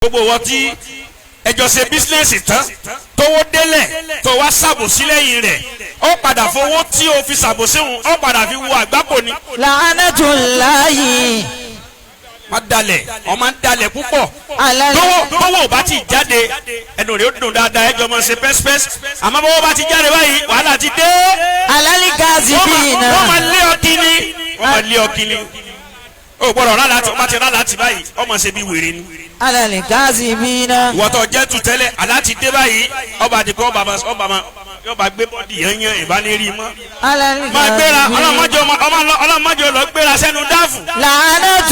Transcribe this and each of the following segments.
Gbogbo wọn tí ẹjọ́ ṣe business tán, tówó délẹ̀, tó wá ṣàbòsí lẹ́yìn rẹ̀, ó padà fowó tí o fi ṣàbòsí hùn, ó padà fi wo àgbákò ni. لعنة الله Má dalẹ̀, ọ máa ń dalẹ̀ púpọ̀. على Tówó bá ti jáde, ẹnu rẹ̀ ó dùn dáadáa, ẹjọ́ máa ṣe pẹ́sípẹ́sí, àmọ́ bọ́wọ́ bá ti jáde báyìí, wàhálà ti dé. على الكاذبين. Wọ́n máa lé ọ kíní, wọ́n máa lé ọ kíní. O gbọ́dọ̀ rà láti ọba ti rà láti báyìí, ọmọ ṣe bí wèrè ni. على الكاذبين. Ìwọ́tọ̀ jẹ́ tu tẹ́lẹ̀, aláti dé báyìí, ọba àdìgbò, ọba ma ọba ma yọba gbé body yẹn ìbánirí mọ́. على Máa gbéra. الكاذبين. Ọlọ́mọdé ọmọ ọlọ́mọdé lọ gbéra sẹ́nu dáàfù. لعنة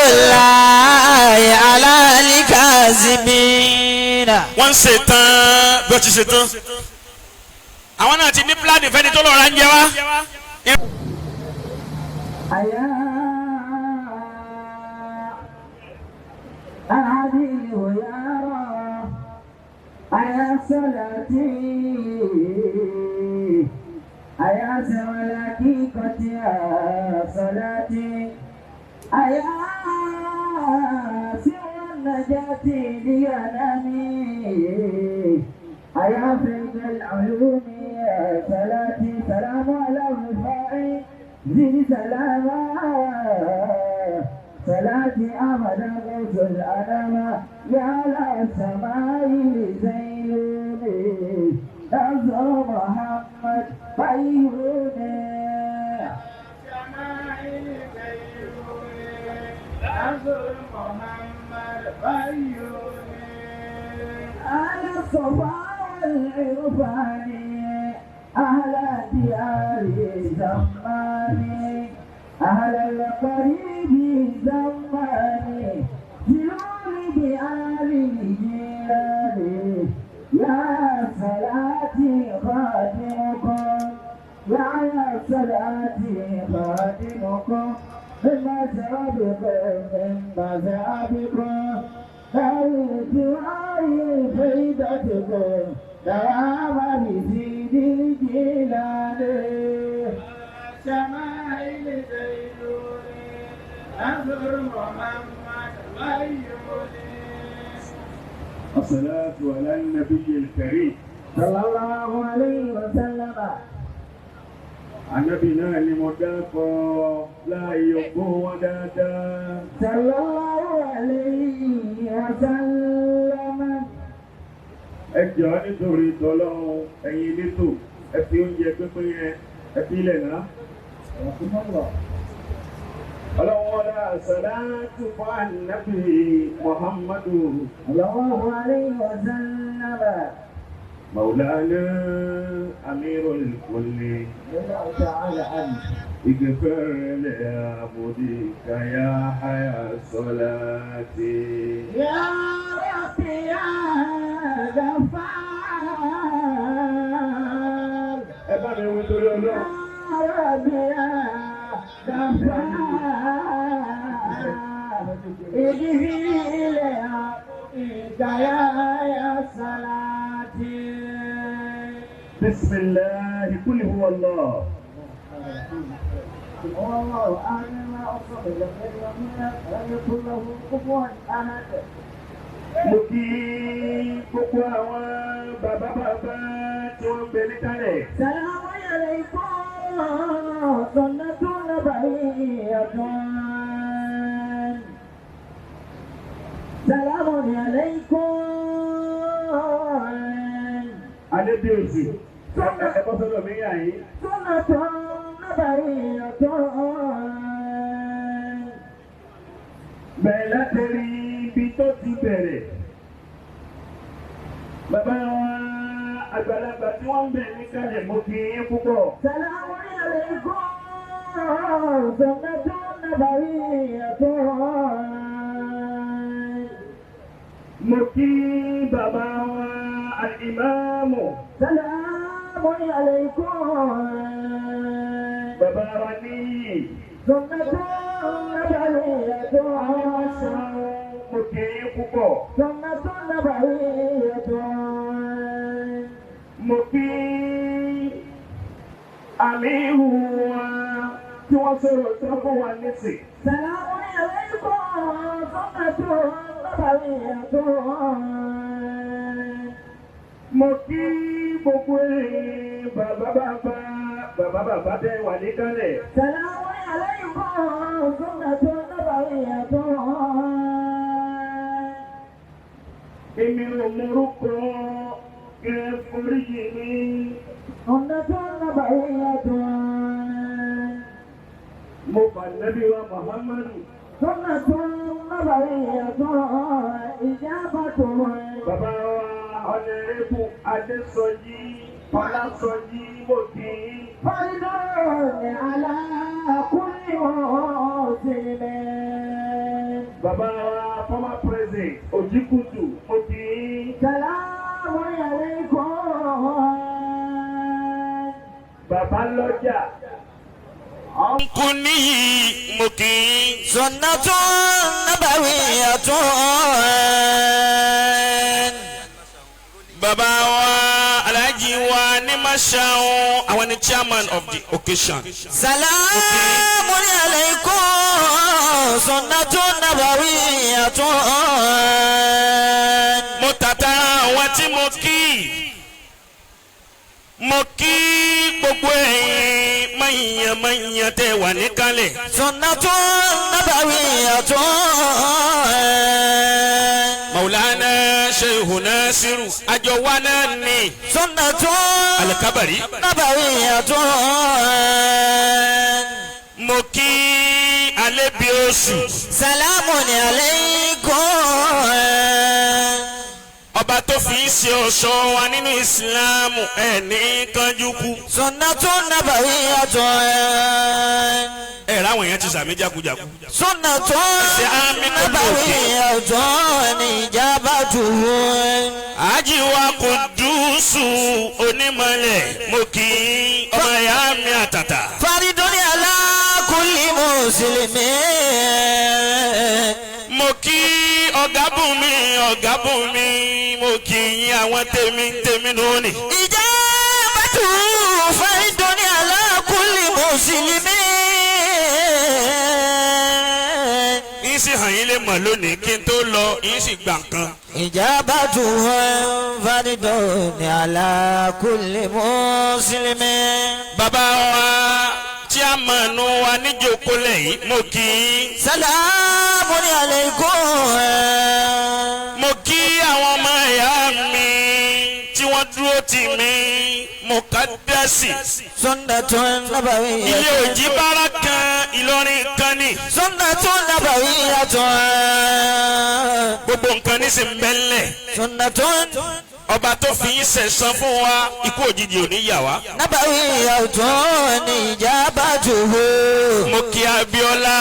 الله على الكاذبين. Wọ́n ń ṣe tán bí ó ti ṣe tán. Àwọn náà ti ní plan fẹ́ni tó lọ́ọ́ ra ń jẹ wá. أيا العديل يا رب، أيا صلاتي، أيا سر الحقيقة، يا صلاتي، أيا سر النجاة لأنامي، أيا فيض العلوم، يا صلاتي، سلام على الرفاع زد سلاما، صلاتي أبدا غوث الأنام، يا لا السماء زيني نظر محمد بيوني. شمائل زينوني انظر محمد بيوني. على الصفا والعرفان، أهل الديار زماني، أهل القريب زماني، جلوني بآل جيراني، يا صلاتي خادمكم، يا صلاتي خادمكم، من مذهبكم، من مذهبكم، فيدتكم دوام بسيد الجيلاني. شمائل زينوني انظر محمد بيوني. الصلاة على النبي الكريم. صلى الله عليه وسلم. Ànábì náà ni mo dárúkọ láàyè ògbó wọn dáadáa. صلى الله عليه وسلم. Ẹ jọ̀ọ́, nítorí tọ́lọ́run, ẹ̀yin elétò, ẹ fi oúnjẹ pínpín yẹn, ẹ fi ilẹ̀ náà. Ọlọ́run wọlé àsàlátù fún Ànábì Muhammadu. صلى الله عليه وسلم. مولانا أمير الكل. الله تعالى عنه. اغفر لعبدك يا حيا صلاتي. يا ربي يا غفار. Ẹ bá mi wí torí Ọlọ́run. يا ربي يا غفار، اغفر لعبدك يا صلاتي. بسم الله، قل هو الله. والله أعلم ما أصاب، لم يلد ولم ولم يكن له كفوا أحد. Mo kí gbogbo àwọn bàbá bàbá tí wọ́n ń bẹ níkàlẹ̀. سلام عليكم، سنة نبوية، سلام عليكم. Adébíyèsí, ẹ bọ́ sọ́dọ̀ mi yà yín. سنة نبوية. Bẹ̀rẹ̀ láti rí ibi tó ti bẹ̀rẹ̀. Bàbá wa àgbàlagbà tí wọ́n ń bẹ níkàlẹ̀, mo kí yín púpọ̀. سلام عليكم، سنة نبوية. Mo kí bàbá wa alìmáàmù. سلام عليكم. Bàbá wa níyì. سنة نبوية. Mo kí yín púpọ̀. سنة نبوية. Mo kí àmíhù wa tí wọ́n sọ̀rọ̀ tán fún wa nísìn. سلام عليكم، سنة. نبوية. Mo kí gbogbo ẹ̀yin bàbá bàbá bàbá bàbá tẹ wà níkàlẹ̀. سلام عليكم سنة نبوية. Èmi ò morúkọ kẹ foríjì mi. سنة نبوية. Mo bà nẹ́bí wa Muhammadu. سنة نبوية إجابة. Bàbá wa Ọ̀nẹ́rẹ́bù Adésọjí Ọlásọjí mo kí i. فرض على كل مسلم. Bàbá wa former president Ojikutu mo kí i. سلام عليكم. Bàbá lọ́jà. Nkú níyì mo kì í. سنة نبوية. Bàbá wa Alhaji wa ní Mashaun, àwọn ni chairman of the occasion. سلام عليكم سنة نبوية. Mo tàtàrà àwọn tí mo kí. Mo kí gbogbo ẹ̀yin mọ̀nyàn mọ̀nyàn tẹ́ wà níkàlẹ̀. سنة نبوية. Maulana Sheikh Nasiru àjọ wa náà ni سنة Alikabari. نبوية. Mo kí Alẹ́bí oṣù. سلام عليكم. Ọba tó fi ń ṣe ọ̀ṣọ́ wa nínú ìsìláàmù ẹ̀ ní kánjú kú. سنة نبوية. Ẹ ráwọn èèyàn ti sàmì jákujàku. سنة Ṣé àmì pẹ̀lú òkè? نبوية إجابته. Àjí wa kò dùsù onímọ̀lẹ̀ mo kí ọmọ ìyá mi àtàtà. فرد على كل مسلم. Mo kí ọ̀gábùnmi ọ̀gábùnmi mo kí yín àwọn tèmi tèmi lónìí. إجابته فرد على كل مسلم. Yín sì hàn yín lè mọ̀ lónìí kí n tó lọ yín sì gbà nǹkan. إجابته فرد على كل مسلم. Bàbá wa chairman wa níjókòólẹ̀ yìí mo kí yín. سلام عليكم. Mo kí àwọn ọmọ ìyá mi tí wọ́n dúró tì mí mo ká dẹ́sì. سنة نبوية. Ilé òjì bára kan Ìlọrin kan ni. سنة نبوية. Gbogbo nǹkan ní sì ń bẹ́lẹ̀. سنة Ọba tó fi yín sẹ̀san fún wa ikú òjijì ò ní yà wá. نبوية إجابته. Mo kí Abíọ́lá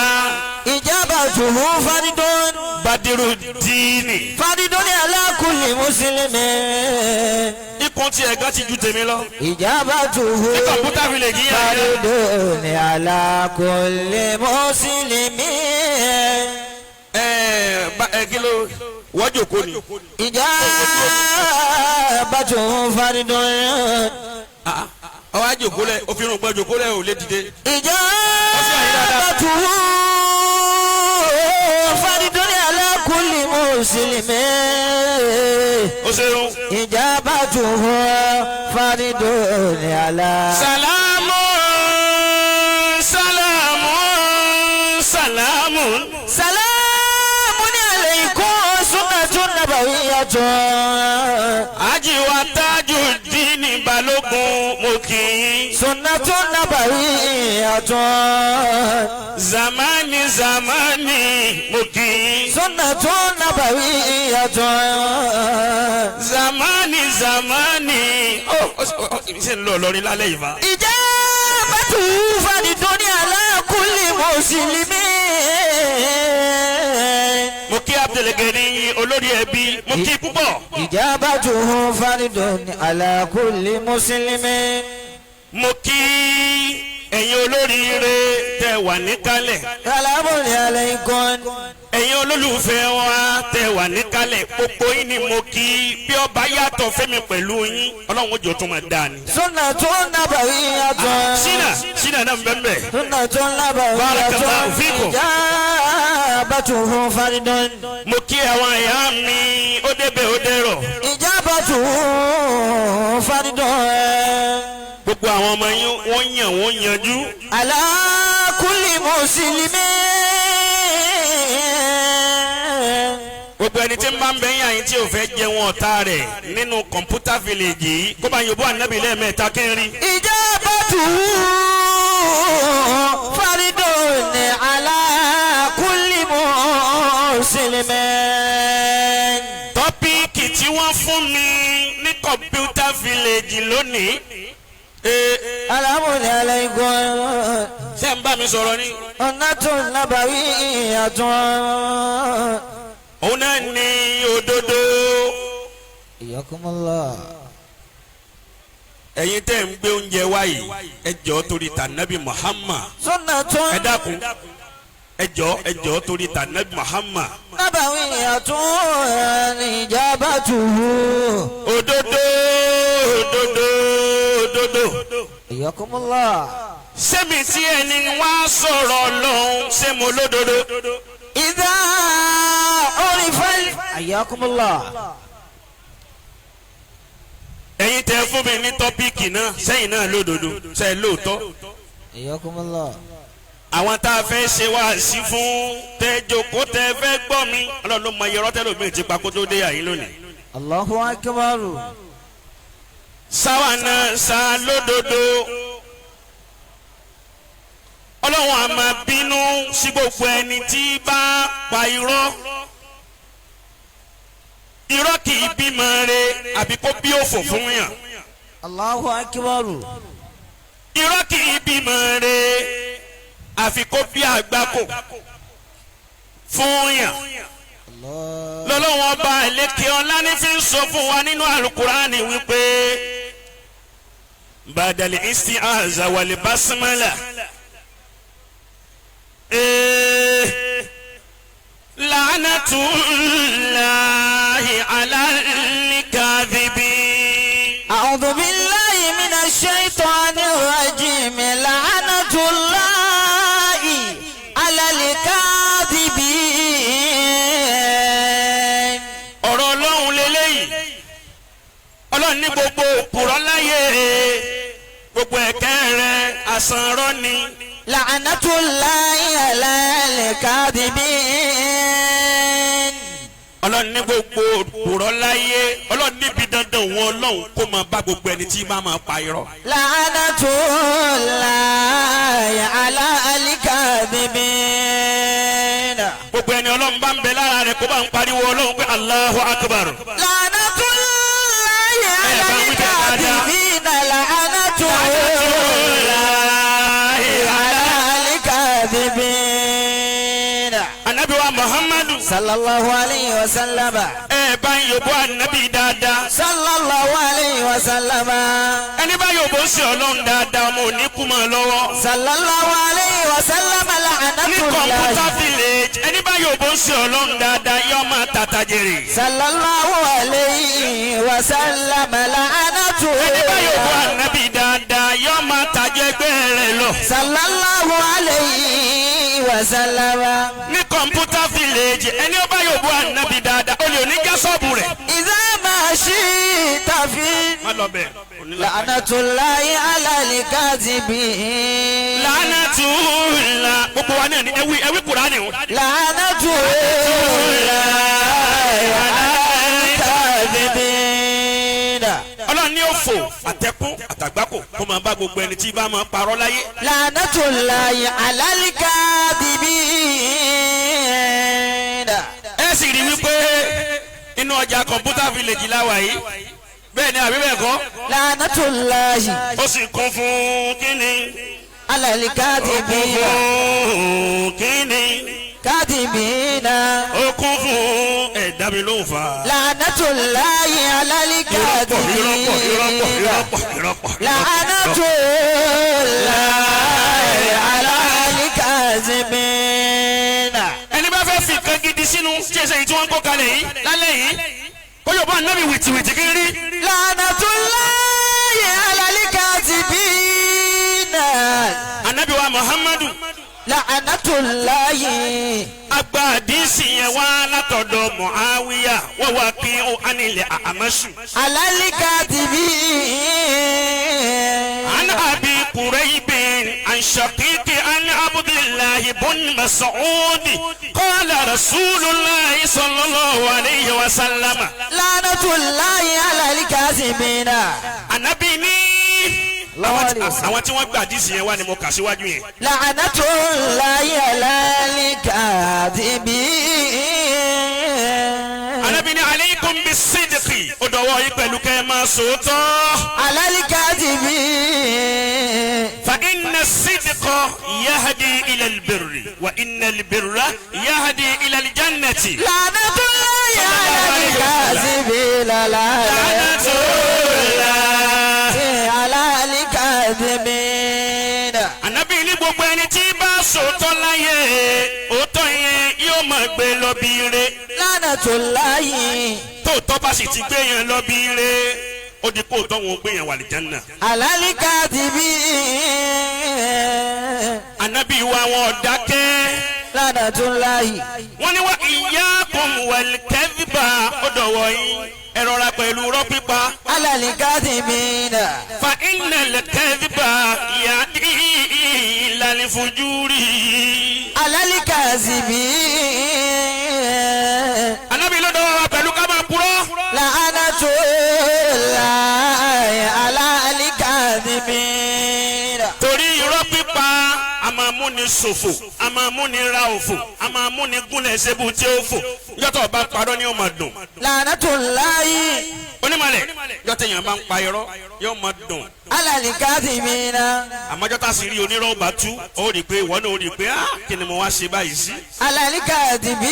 إجابته فرد. Badiru Díìnì. فرد على كل مسلم. Ikùn tí ẹ̀gán ti ju tèmi lọ. إجابته Ní kọ̀ǹpútà village yín àyà. فرد على كل مسلم. Ẹ ẹ kí ló wọ́n jòkó ni. إجابته فرد. Ọwọ́ àjòkó lẹ̀ òfin rògbọ́n jòkó lẹ̀ ò lè dìde. إجابته فرد على كل مسلم. Ó ṣeun. إجابته فرد على Sàlámù sàlámù sàlámù. سلام عليكم سنة نبوية. Àjíwá Tajudeen Balógun mo kì í. سنة نبوية. Zamani zamani mo kì í. سنة نبوية. Zamani zamani. Ó ó ó ṣe ń lọ Ìlọrin lálẹ́ yìí fa. إجابته فرد على كل مسلم. Mo kí Abdulgani olórí ẹbí mo kí púpọ̀. إجابته فرد على كل مسلم. Mo kí Ẹ̀yin olóríire tẹ́ wà níkàlẹ̀. Salamu alaykum. Ẹ̀yin olólùfẹ́ wa tẹ́ wà níkàlẹ̀, gbogbo yín ni mo kí. Bí ọba yàtọ̀ fẹ́mi pẹ̀lú yín, Ọlọ́run ó jọ tún máa dáa ni. Sunnatun nabawiyyatun. Ṣínà ṣínà náà ń bẹ́ẹ̀ bẹ́ẹ̀. Sunnatun nabawiyyatun. Barakallahu fikum. Ijabatuhu fardun. Mo kí àwọn ìyá mi, ó débẹ̀ ó dẹ̀rọ̀. Ijabatuhu fardun. Gbogbo àwọn ọmọ yín wọ́n yàn wọ́n yanjú. Ala kulli muslimin. Gbogbo ẹni tí ń bá ń bẹ yín àyín tí ò fẹ́ jẹun ọ̀tá rẹ̀ nínú computer village yìí, kó bá yòbó ànábì lẹ́ẹ̀mẹ́ta kẹrin. Ijabatuhu fardun ala kulli muslimin. Topic tí wọ́n fún mi ní computer village lónìí. Salamu alaykum. Ṣé ń bá mi sọ̀rọ̀ ni? Sunnatun nabawiyyatun. Òun náà ní òdodo. Iyakumullah. Ẹ̀yin tẹ́ ń gbé oúnjẹ wá yìí, ẹ jọ̀ọ́ torí tànàbí Muhammad. Sunnatun Ẹ dákun, ẹ jọ̀ọ́, ẹ jọ̀ọ́ torí tànàbí Muhammad. nabawiyyatun ijabatuhu. Òdodo, òdodo, òdodo. Iyakumullah. Sẹ́mi tí ẹni wá sọ̀rọ̀ lọ́hùn, ṣé mo lódodo? Idha urifa. Iyakumullah. Ẹ̀yin tẹ́ fún mi ní topic náà, sẹ́yìn náà lódodo, sẹ́yìn lóòótọ́? Iyakumullah. Àwọn tá a fẹ́ ṣe wá sí fún tẹ́ jókòó tẹ́ fẹ́ gbọ́ mi, Ọlọ́run ló mọ iye rọ́tẹ́lómi ti pa kó tó dé àyín lónìí. Allahu akbar. Sáwa náà sá lódodo. Ọlọ́run á máa bínú sí gbogbo ẹni tí bá pa irọ́. Irọ́ kì í bímọ re àbí kó bí òfò fún yàn. Allahu akbar. Irọ́ kì í bímọ re àfi kó bí àgbákò fún yàn. Allah. Lọ́lọ́wọ́n ọba ẹ̀lẹ́kẹ̀ ọlá ní fi ń sọ fún wa nínú alukurani wípé badal isti'aza wal basmala la'natullahi alal kadhibin. أعوذ بالله من الشيطان الرجيم. لعنة الله على الكاذبين. Ọ̀rọ̀ Ọlọ́run lélẹ́yìí. Ọlọ́run ní gbogbo òpùrọ́ láyé, gbogbo ẹ̀kẹ́ rẹ̀ àsànrọ́ ni. لعنة الله على الكاذبين. Ọlọ́run ní gbogbo òpùrọ́ láyé, Ọlọ́run níbi dandan òun Ọlọ́run kó máa bá gbogbo ẹni tí bá máa pa irọ́. لعنة الله على الكاذبين. Gbogbo ẹni Ọlọ́run bá ń bẹ lára rẹ̀, kó bá ń pariwo Ọlọ́run pé Allahu Akbar. لعنة الله على bá wí bẹ́ẹ̀ dáadáa. الكاذبين. لعنة الله على الكاذبين. Anabi wa Muhammadu. صلى الله عليه وسلم. Ẹ bá ń yòbó anabi dáadáa. صلى الله عليه وسلم. Ẹni bá yòbó sí Ọlọ́run dáadáa, ọmọ òní kú mọ́ ọ lọ́wọ́. صلى الله عليه وسلم. لعنة Ní computer الله. village, ẹni bá yòbó sí Ọlọ́run dáadáa yọ máa tàtà jèrè. صلى الله عليه وسلم. لعنة Ẹni bá yòbó الله. anabi dáadáa yọ máa tàjẹ́ ẹgbẹ́ rẹ̀ lọ. صلى الله عليه وسلم. Ní computer village, ẹni ó bá yòbó anabi dáadáa olè oníjà sọ́ọ̀bù rẹ̀. إذا ما شئت في Má lọ bẹ̀. لعنة الله على الكاذبين. Lánàtúlá gbogbo wa náà ni ẹwí ẹwí Kùránì o. لعنة الله على الكاذبين. Ọlọ́run ní òfò àtẹkùn àtàgbákò kó máa bá gbogbo ẹni tí bá máa parọ́ láyé. لعنة الله على الكاذبين. Ẹ sì rí wípé inú ọjà computer village láwà yìí, bẹ́ẹ̀ ni àbí bẹ́ẹ̀ kọ́? لعنة الله Ó sì kún fún kínní? على Ó kún الكاذبين. fún kínní? Kadibina. Ó kún fún ẹ̀dá mi ló ń fa. La'natullahi ala Irọ́pọ̀ irọ́pọ̀ al-kadibina. irọ́pọ̀ irọ́pọ̀ irọ́pọ̀. La'natullahi ala al-kadibina. Ẹni bá fẹ́ fi nǹkan gidi sínú tí ẹsẹ̀ yìí tí wọ́n ń kó kalẹ̀ yìí lálẹ́ yìí kó yóò bá nábì wìtìwìtì kí n rí. La'natullahi ala al-kadibina. Anabi wa Muhammadu La'natullahi. agba àdìsí yẹn wá látọ̀dọ̀ Muawiya wọ́n wá kí ó ánilẹ̀ àmọ́sù. Ala al-kadibina. عن أبي قريب عن شقيق عن عبد الله بن مسعود قال رسول الله صلى الله عليه وسلم La'natullahi ala al-kadibina. Ànábì ní Allahu alayhi wa sallam. àwọn tí wọ́n gba àdìsí yẹn wá ni mo kà síwájú yẹn. La'natullahi ala al-kadibin. Ànábì ní alaykum bis-sidqi ó dọ̀wọ́ yín pẹ̀lú kẹ́ ẹ máa sòótọ́. Ala al-kadibin. Fa inna as-sidqa yahdi ila al-birri wa inna al-birra yahdi ila al-jannati. La'natullahi ala al-kadibin. La'natullah. Ala al-kadibin. Ànábì ní gbogbo ẹni tí bá sòótọ́ láyé òótọ́ yẹn yóò máa gbé lọ bí ire. La'natullahi Tóòtọ́ bá sì ti gbé yẹn lọ bí ire ó di kó òótọ́ wọn gbé yẹn wà lìjánná. ala al-kadibin. Ànábì wa wọn dákẹ́. La'natullahi. Wọ́n ní wá iyyakum wal kadhiba ó dọ̀wọ́ yín ẹ rọra pẹ̀lú irọ́ pípa. Ala al-kadibin. Fa innal kadhiba yahdi ilal fujuri. Ala al-kadibin. Ànábì ló dọ̀wọ́ wa pẹ̀lú ká máa purọ́. La'natullahi ala al-kadibin. Torí irọ́ pípa a máa múni ṣòfò, a máa múni ra òfò, a máa múni gúnlẹ̀ ṣebú tí ó fò. Yọ́tọ̀ bá parọ́ ni ó máa dùn. La'natullahi Onímọ̀lẹ̀ yọ́tọ̀ èèyàn bá ń pa irọ́ yóò máa dùn. ala al-kadibin. Àmọ́jọ́ tá a sì rí onírọ́ ọba tú, ó rí i pé ìwọ náà ó rí i pé á kí ni mo wá ṣe báyìí sí. Ala al-kadibin.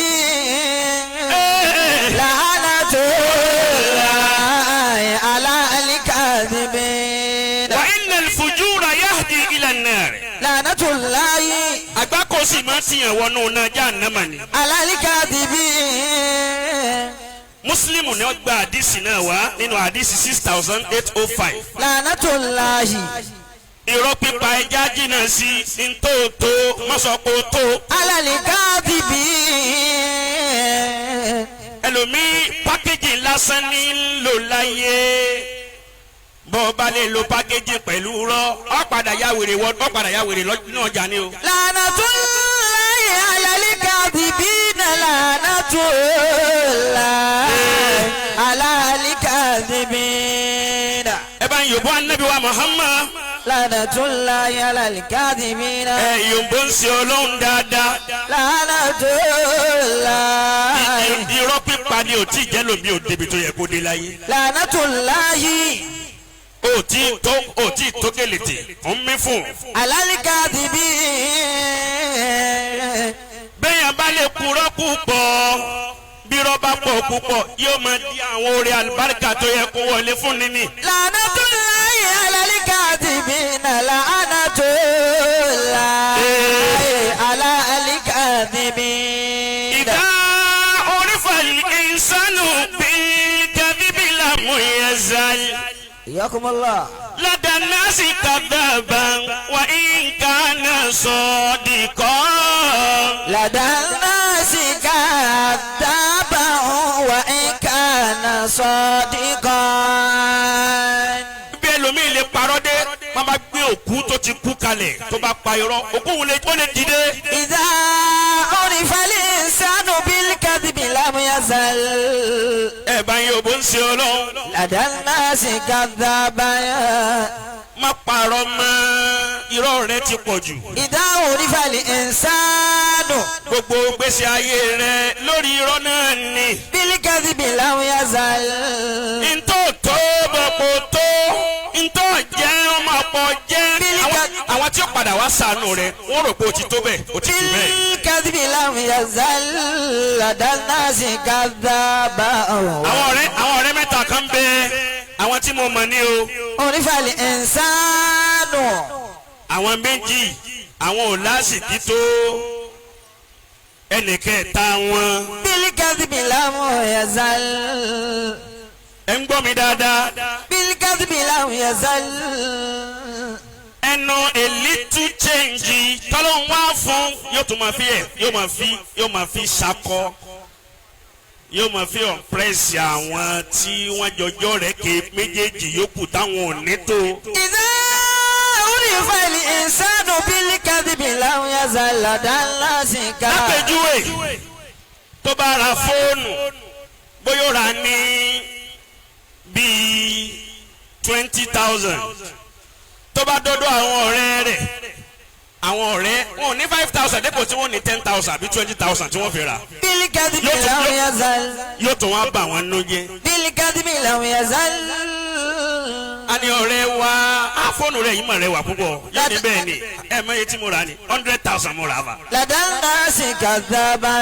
La'natullahi ala al-kadibin. Wa innal fujura yahdi ila an-nar. La'natullahi Àgbákò sì máa ń tìyàn wọnú náà jahannama ni. ala al-kadibin. Mùsùlùmí ni wọ́n gba àdìsí náà wá nínú àdìsí 6805. La'natullahi Irọ́ pípa ẹja jìnnà sí ntóòtó mọ́sọ̀kò tó. ala al-kadibin. Ẹlòmíì pákéjì lásán ní ń lò láyé. Bọ́ ọ bá lè lo pákéjì pẹ̀lú rọ́, ọ padà ya wèrè wọ, ọ padà ya wèrè lọ́nà ọjà ni o. La'natullahi ala al-kadibin. La'natullahi ala al-kadibin. Ẹ bá ń yòbó Ànábì wa Muhammad. La'natullahi ala al-kadibin. Ẹ yòǹbó ń ṣe Ọlọ́run dáadáa. La'natullahi. Irọ́ pípa ni ò tí ì jẹ́ lómi ò débi tó yẹ kó dé láyé. La'natullahi Ò tí tó ò tí tó gèlètè ń mí fún. ala al-kadibin. Bẹ́ẹ̀yàn bá lè purọ́ púpọ̀ bí rọ́bà pọ̀ púpọ̀ yóò máa di àwọn oore àlùbáríkà tó yẹ kó wọlé fún ni ni. La'natullahi ala al-kadibin. La'natullahi ala al-kadibin. Ìdá orífà ìsánù bil-kadhibi lam yazal. Iyakumullah. Lada nasi kadhaban wa in kana sadiqan. Lada nasi kadhaban wa in kana sadiqan. Bí ẹlòmíì lè parọ́ dé, wọ́n bá gbé òkú tó ti kú kalẹ̀ tó bá pa irọ́, òkú òun lè ó lè dìde. Idha urifa al-insanu bil-kadhibi lam yazal. Ẹ bá yín òbó ń ṣe Ọlọ́run. Lada nasi kadhaban. Má parọ́ mọ́, irọ́ rẹ ti pọ̀ jù. Idha urifa al-insanu Gbogbo gbèsè ayé rẹ lórí irọ́ náà ni. bil-kadhibi lam yazal. Ntọ́ tó bọ̀ kò tó, ntọ́ jẹ́ ọmọ máa bọ̀ jẹ́ àwọn tí ó padà wá ṣàánú rẹ̀ wọ́n rò pé o ti tó bẹ́ẹ̀ o ti jù bẹ́ẹ̀. بالكذب لم يزل لدى الناس كذابا Àwọn ọ̀rẹ́ mẹ́ta kan bẹ, àwọn tí mo mọ̀ ní o. عرف الإنسان Àwọn méjì àwọn ò lásìkí tó ẹnìkẹta wọn. بالكذب لم يزل Ẹ ń gbọ́ mi dáadáa. بالكذب لم يزل Ẹnu a little change tọ́lọ́hún wá fún yóò tún máa fi ẹ̀ yóò máa fi ṣakọ, yóò máa fi impress àwọn tí wọ́n jọjọ́ rẹ̀ ké méjèèjì yòókù táwọn ò ní tó. إذا عرف الإنسان بالكذب لم يزل لدى الناس Lápèjúwe, tó bá ra fóònù, bóyá ó rà ní bíi 20,000, tó bá dọ́dọ̀ àwọn ọ̀rẹ́ rẹ̀, àwọn ọ̀rẹ́ wọn ò ní 5,000 dépò tí wọ́n ní 10,000 àbí 20,000 tí wọ́n fi rà. بالكذب لم يزل Yóò tún wá bà wọ́n nú jẹ́. بالكذب لم يزل A ní ọ̀rẹ́ wa á fóònù rẹ̀ yìí mọ̀ rẹ̀ wà púpọ̀, yóò ní bẹ́ẹ̀ ni, ẹ mọ iye tí mo rà ní 100,000 mo rà fà. لدى الناس كذابا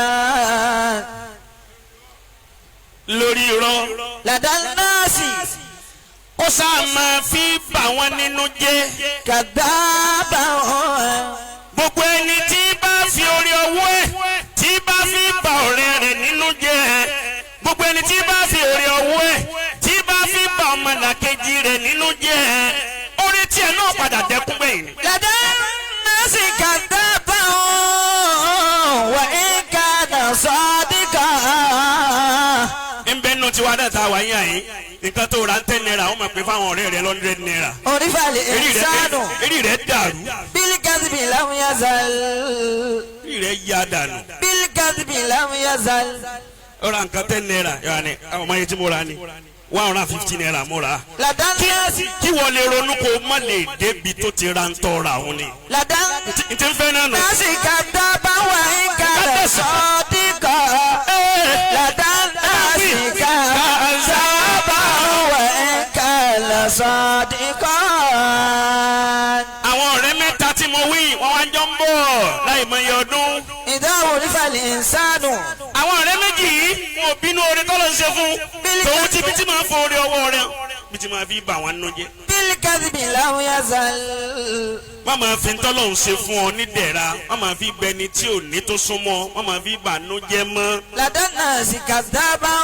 Lórí irọ́. لدى الناس Kó sáà máa fi bà wọ́n nínú jẹ́. كذابا Gbogbo ẹni tí bá fi orí ọwọ́ ẹ̀ tí bá fi bà ọ̀rẹ́ rẹ̀ nínú jẹ́, gbogbo ẹni tí bá fi orí ọwọ́ ẹ̀ tí bá fi bà ọmọlàkejì rẹ̀ nínú jẹ́, orí tiẹ̀ náà padà dẹkún gbẹ̀yìn ni. لدى الناس كذابا وإن كان صادقا Ń bẹ́ nù tiwa náà tá a wà yín àyín, nǹkan tó ra ń ₦10, wọ́n máa pè fáwọn ọ̀rẹ́ rẹ̀ ₦100. عرف الإنسان Eré rẹ̀ dàrú. بالكذب لم يزل Eré rẹ̀ ya dànù. بالكذب لم يزل Ó ra nǹkan ₦10, yóò ní ọmọ yẹn tí mo ra ni ₦150 mo rà. لدى الناس Kí wọ́n lè ronú kó má lè débi tó ti ra ń tọ́ra òun ni. لدى N ti fẹ́ náà nù. الناس كذابا وإن كان صادقا لدى الناس كذابا وإن كان صادقا Àwọn ọ̀rẹ́ mẹ́ta tí mo wí, wọ́n wá jọ ń bọ̀ láì mọ iye ọdún. إذا عرف الإنسان Àwọn ọ̀rẹ́ méjì yìí wọn ò bínú oore tọ́lọ̀ ń ṣe fún. Tòun ti bí tí máa ń fo oore ọwọ́ rẹ̀ bí tí máa fi bà wọ́n nínú jẹ́. بالكذب لم يزل Má máa fi tọ́lọ̀ ń ṣe fún ọ nídẹ̀ra, má máa fi gbẹni tí ò ní tó súnmọ́, má máa fi bànú jẹ́ mọ́. لدى الناس كذابا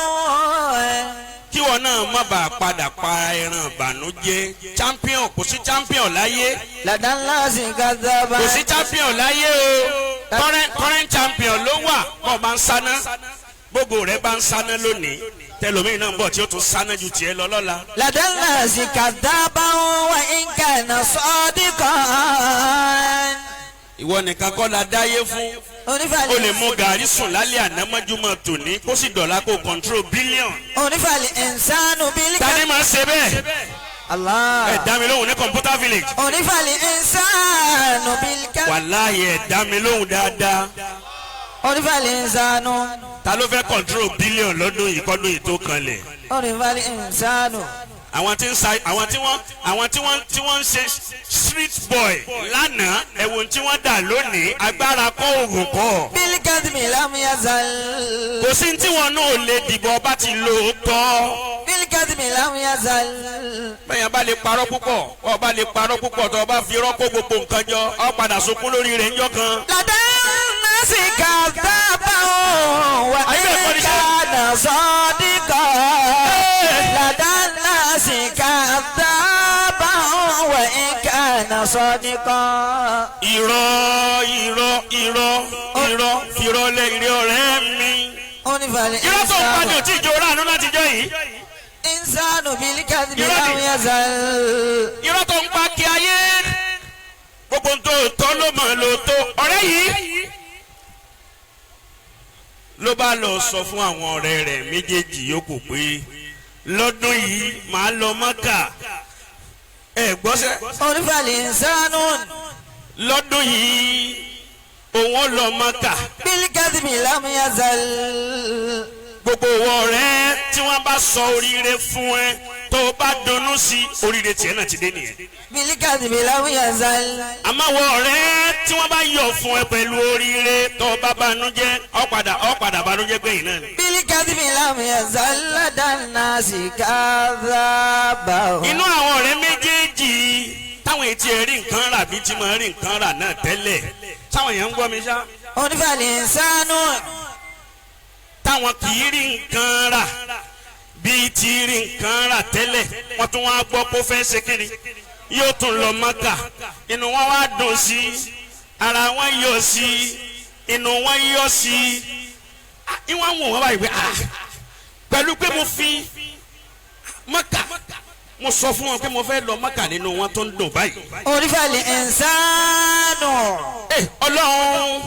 Kí wọn náà má bàa padà pa ẹran ìbànújẹ́. Champion, kò sí champion láyé. لدى الناس كذابا Kò sí champion láyé o. Current champion ló wà. Bọ́ọ̀ bá ń sáná, gbogbo rẹ̀ bá ń sáná lónìí, tẹlomiin náà ń bọ̀ tí ó tún sáná ju tiẹ̀ lọ lọ́la. لدى الناس كذابا وإن كان صادقا Ìwọ nìkan kọ́ la dáyé fún. O lè mú gàrí sùn lálẹ́ àná mọ́júmọ́ tòní kó sì dọ̀la kó control billion. عرف الإنسان Ta ni بالكذب máa ṣe bẹ́ẹ̀? الله Ẹ dá mi lóhùn ní computer village. عرف الإنسان بالكذب Wàláhì, ẹ dá mi lóhùn dáadáa. عرف الإنسان Ta ló fẹ́ control billion lọ́dún yìí kọ́dún yìí tó kanlẹ̀? عرف الإنسان Àwọn tí ń sa àwọn tí wọ́n àwọn tí wọ́n tí wọ́n ń ṣe street boy lánàá, ẹ̀wọ̀n tí wọ́n dà lónìí, agbára kọ́, òògùn kọ́. بالكذب لم يزل Kò sí tí wọn náà lè dìbò ọba ti lò ó tọ́. بالكذب لم يزل Bẹ́ẹ̀ bá lè parọ́ púpọ̀, ọba lè parọ́ púpọ̀, tó ọba fi rọ́pò gbogbo nǹkan jọ, ọ padà sunkún lórí rẹ̀ ńjọ́ kan. لدى الناس كذابا وإن كان صادقا لدى الناس كذابا وإن كان صادقا Irọ́, irọ́, irọ́, irọ́, firọ́lẹ̀ ìrẹ́ ọ̀rẹ́ mi. عرف Irọ́ tó ń pa ni الإنسان ò tí ì jẹ́ oráàánú láti jọ yìí. إنسان بالكذب Irọ́ لم ni. يزل Irọ́ tó ń pa kí ayé. Gbogbo tó tọ́ ló mọ̀ ló tó. Ọ̀rẹ́ yìí ló bá lọ sọ fún àwọn ọ̀rẹ́ rẹ̀ méjèèjì yòókù pé lọ́dún yìí màá lọ Mọ́kà. Ẹ gbọ́sẹ̀. عرف الإنسان Lọ́dún yìí òun ó lọ Mọ́kà. بالكذب لم يزل Gbogbo ọ̀rẹ́ tí wọ́n bá sọ oríire fún ẹ Tó o bá dunnú sí oríire tiẹ̀ náà ti dé nìyẹn. بالكذب لم يزل Àmọ́ wọ ọ̀rẹ́ tí wọ́n bá yọ̀ fún ẹ pẹ̀lú oríire tó o bá banújẹ́ ó padà banújẹ́ gbẹ̀yìn náà ni. بالكذب لم يزل لدى الناس كذابا Inú àwọn ọ̀rẹ́ méjèèjì táwọn etí ẹ rí nǹkan rà bí tí mo rí nǹkan rà náà tẹ́lẹ̀ táwọn èèyàn ń gbọ́ mi ṣá. فالإنسان Táwọn kì í rí nǹkan rà bíi ti rí nǹkan rà tẹ́lẹ̀ wọ́n tún wá gbọ́ pé ó fẹ́ ṣe kíni yóò tún lọ Mọ́kà inú wọn wá dùn sí ara wọn yọ sí inú wọn yọ sí ìwọ̀n wò wọ́n báyìí pé pẹ̀lú pé mo fi Mọ́kà mo sọ fún wọn pé mo fẹ́ lọ Mọ́kà nínú wọn tó ń dùn báyìí. فالإنسان Ọlọ́run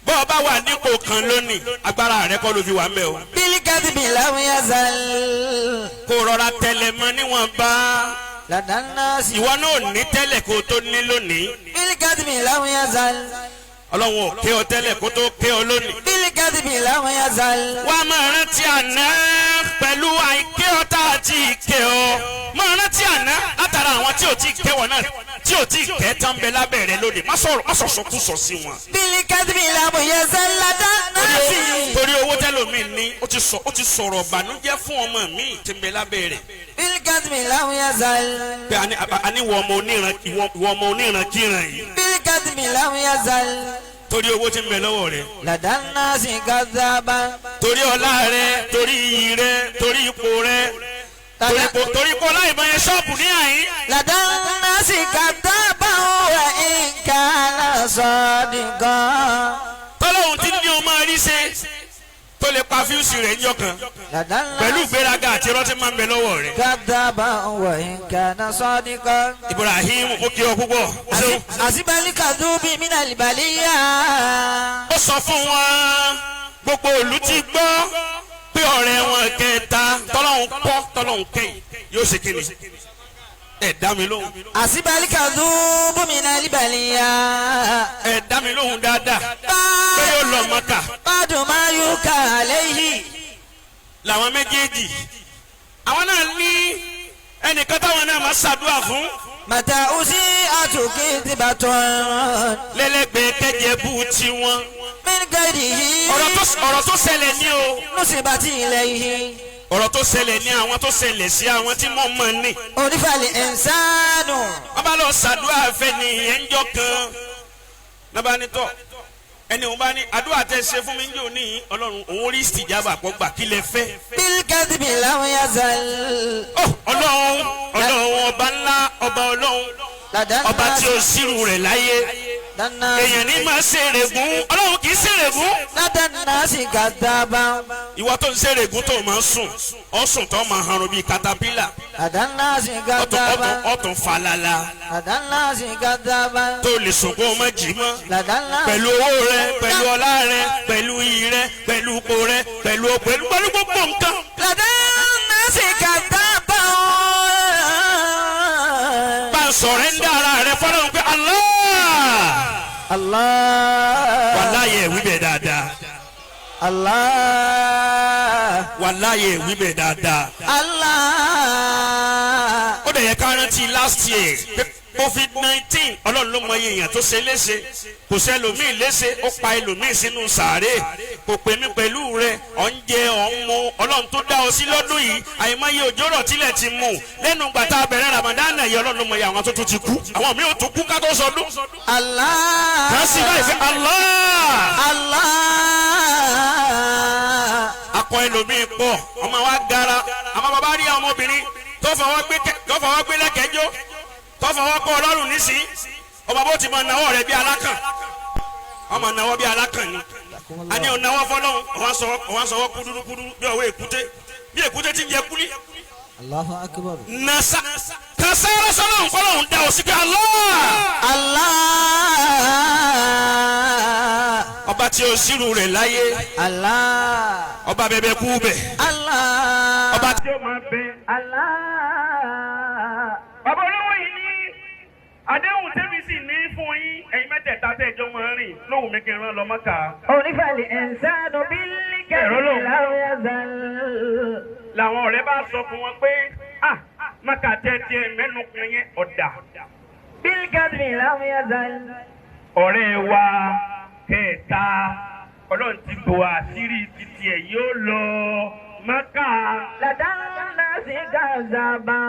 bọ́ ọ bá wà nípò kan lónìí agbára rẹ kọ́ ló fi wà ń bẹ̀ o. بالكذب لم يزل Kó rọra tẹlẹ̀ mọ́ níwọ̀nba لدى الناس ìwọ náà ní tẹ́lẹ̀ kó o tó ní lónìí. بالكذب لم يزل Ọlọ́run ò ké ọ tẹ́lẹ̀ kó tó ké ọ lónìí. بالكذب لم يزل Wá máa rántí àná pẹ̀lú àìké ọ tá a ti ké ọ. Máa rántí àná látara àwọn tí ò tí ké wọn náà tí ò tí kẹ́ tán bẹ lábẹ́ rẹ lónìí. Má sọ̀rọ̀ má sọ̀sọ̀ kú sọ sí wọn. بالكذب لم يزل لدى الناس Torí owó tẹ́lòmíì ní ó ti sọ̀rọ̀ ìbànújẹ́ fún ọmọ mi tí ń bẹ lábẹ́ rẹ̀. بالكذب لم يزل Pé a ní ìwọ ọmọ oníran kíran yìí. بالكذب لم يزل Torí owó tí ń bẹ lọ́wọ́ rẹ̀. لدى الناس كذابا Torí ọlá rẹ̀, torí iyì rẹ̀, torí ipò rẹ̀, torí ipò láì mọ iye ṣọ́ọ̀bù ní àyín. لدى الناس كذابا وإن كان صادقا Tọ́lọ́hun ti ní o máa rí ṣe tó lè pa fíùsì rẹ̀ ńjọ́ kan لدى الناس pẹ̀lú ìgbéraga àti irọ́ tí máa ń bẹ lọ́wọ́ rẹ̀. كذابا وإن كان صادقا Ibrahim ó kí ọ púpọ̀. حسب الكذوب من البلية Ó sọ fún wọn gbogbo ìlú ti gbọ́ pé ọ̀rẹ́ wọn kẹta tọ́lọ́hun kọ́ tọ́lọ́hun kẹ́yìn yóò ṣe kíni. Ẹ dá mi lóhùn. حسب الكذوب من البلية Ẹ dá mi lóhùn dáadáa pé yóò lọ Mọ́kà. بعد ما يوكى عليه Làwọn méjèèjì àwọn náà ní ẹnìkan táwọn náà máa ṣàdúrà fún متى أسيئة كذبة lẹ́lẹ́gbẹ̀ẹ́ kẹjẹ bú tiwọn. من غيره Ọ̀rọ̀ tó ṣẹlẹ̀ ní o. نسبت إليه Ọ̀rọ̀ tó ṣẹlẹ̀ ní àwọn tó ṣẹlẹ̀ sí àwọn tí mọ̀ mọ̀ ní. عرف الإنسان Wọ́n bá lọ ṣàdúrà fẹ́ ni ìyẹn ń jọ kan. Lọ́ba ní tọ́ ẹni òun bá ní àdúrà tẹ́ ṣe fún mi ń jò ní Ọlọ́run òun rí ìsìjàbà pọ̀ gbà kí lẹ fẹ́. بالكذب لم يزل Ọlọ́run Ọlọ́run ọba ńlá ọba Ọlọ́run لدى ọba tí الناس ó sírù rẹ̀ láyé. Èèyàn ní máa ṣèrègùn Ọlọ́run kì í ṣèrègùn. لدى الناس كذابا Ìwọ tó ń ṣèrègùn tó máa ń sùn ó sùn tó máa hanrun bíi katapila لدى الناس كذابا ọ̀tún falala لدى الناس كذابا tó lè sùn kó o má jí mọ́. لدى الناس Pẹ̀lú owó rẹ pẹ̀lú ọlá rẹ pẹ̀lú iyì rẹ pẹ̀lú ipò rẹ pẹ̀lú pẹ̀lú pẹ̀lú gbogbo nǹkan. لدى الناس كذابا Bá ń sọ̀rọ̀ ń dá ara rẹ fọlọ́run pé Allah الله wàláyé wí bẹ́ẹ̀ dáadáa الله wàláyé wí bẹ́ẹ̀ dáadáa. الله Ó dẹ̀ yẹ ká rántí last year pé COVID-19 Ọlọ́run ló mọ iye èèyàn tó ṣe léṣe kò ṣe ẹlòmíì léṣe ó pa ẹlòmíì sínú sàárè kò pè mí pẹ̀lú rẹ ọ̀ ń jẹ ọ̀ ń mu Ọlọ́run tó dá ọ sí lọ́dún yìí àìmọye òjò rọ̀ tílẹ̀ ti mú lẹ́nu gbàtà bẹ̀rẹ̀ Ramadan yìí Ọlọ́run ló mọ iye àwọn tó tún ti kú àwọn míì ò tún kú ká tó sọdún. الله Kàn sí báyìí fẹ́ Allah الله akọ ẹlòmíì pọ̀ ọmọ wa gara àmọ́ bàbá rí àwọn ọmọbìnrin tó fọwọ́ gbé lẹ́kẹ̀ẹ́jọ́ tó fọwọ́ kọ́ ọlọ́run nísìnyí ọba bó ti mọ náwó rẹ bí alákàn ọmọ náwó bí alákàn ni a ní ọ̀nàwó fọlọ́hún ọ̀wá sọ̀wọ́ kúdúrúkúdú bí ọ̀wọ́ èkúté bí èkúté ti ń jẹ kúlí. Allahu akbar. Nasa kasara sọlọ́hún fọlọ́hún dá o sí pé Allah Allah. ọba tí o sírù rẹ̀ láyé Allah. ọba bẹbẹ kú bẹ Allah. ọba tí o máa bẹ. Allah. Bàbá olówó yìí ní àdéhùn tẹ́mi sì ní fún yín ẹ̀yin mẹ́tẹ̀ẹ̀ta tẹ́ ẹjọ́ máa ń rìn lóhùn mi kí n rán lọ Mọ́kà. Onífàlì ẹ̀ńsánù bílí Ẹ̀rọ lòun. kẹ́kẹ́ láwùyá zàl. Làwọn ọ̀rẹ́ bá sọ fún wọn pé ah Maka tẹ́tí ẹ mẹ́nu kun yẹn ọ̀dà. بالكذب لم يزل Ọ̀rẹ́ wa kẹta Ọlọ́run ti bò àṣírí títí ẹ̀ yóò lọ Maka. لدى الناس كذابا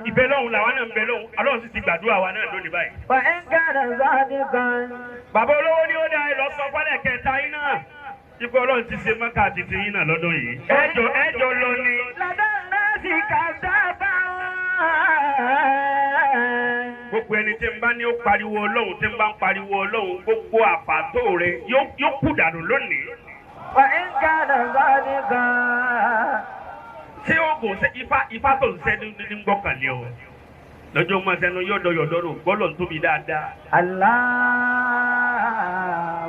Ìbẹ́ lọ́hùn làwa náà ń bẹ lọ́hùn Ọlọ́run sì ti gbàdúrà wa náà lónìí báyìí. وإن كان صادقا Bàbá olówó ni ó dá ẹ lọ sọ fálẹ̀ kẹta yín náà. Ipò Ọlọ́run ti ṣe Maka títí yín náà lọ́dún yìí. Ẹjọ́ ẹjọ́ lọ ni. لدى الناس كذابا Gbogbo ẹni tí ń bá ní ó pariwo Ọlọ́run tí ń bá ń pariwo Ọlọ́run gbogbo àfàtó rẹ yóò kú dànù lónìí. وإن كان صادقا Ṣé oògùn ṣe ifá ifá tó ń ṣẹ́ ní ní gbọ́kànlé o? Lọ́jọ́ máa ṣẹnu yọ̀dọ̀ yọ̀dọ̀ rò gbọ́dọ̀ ń tóbi dáadáa.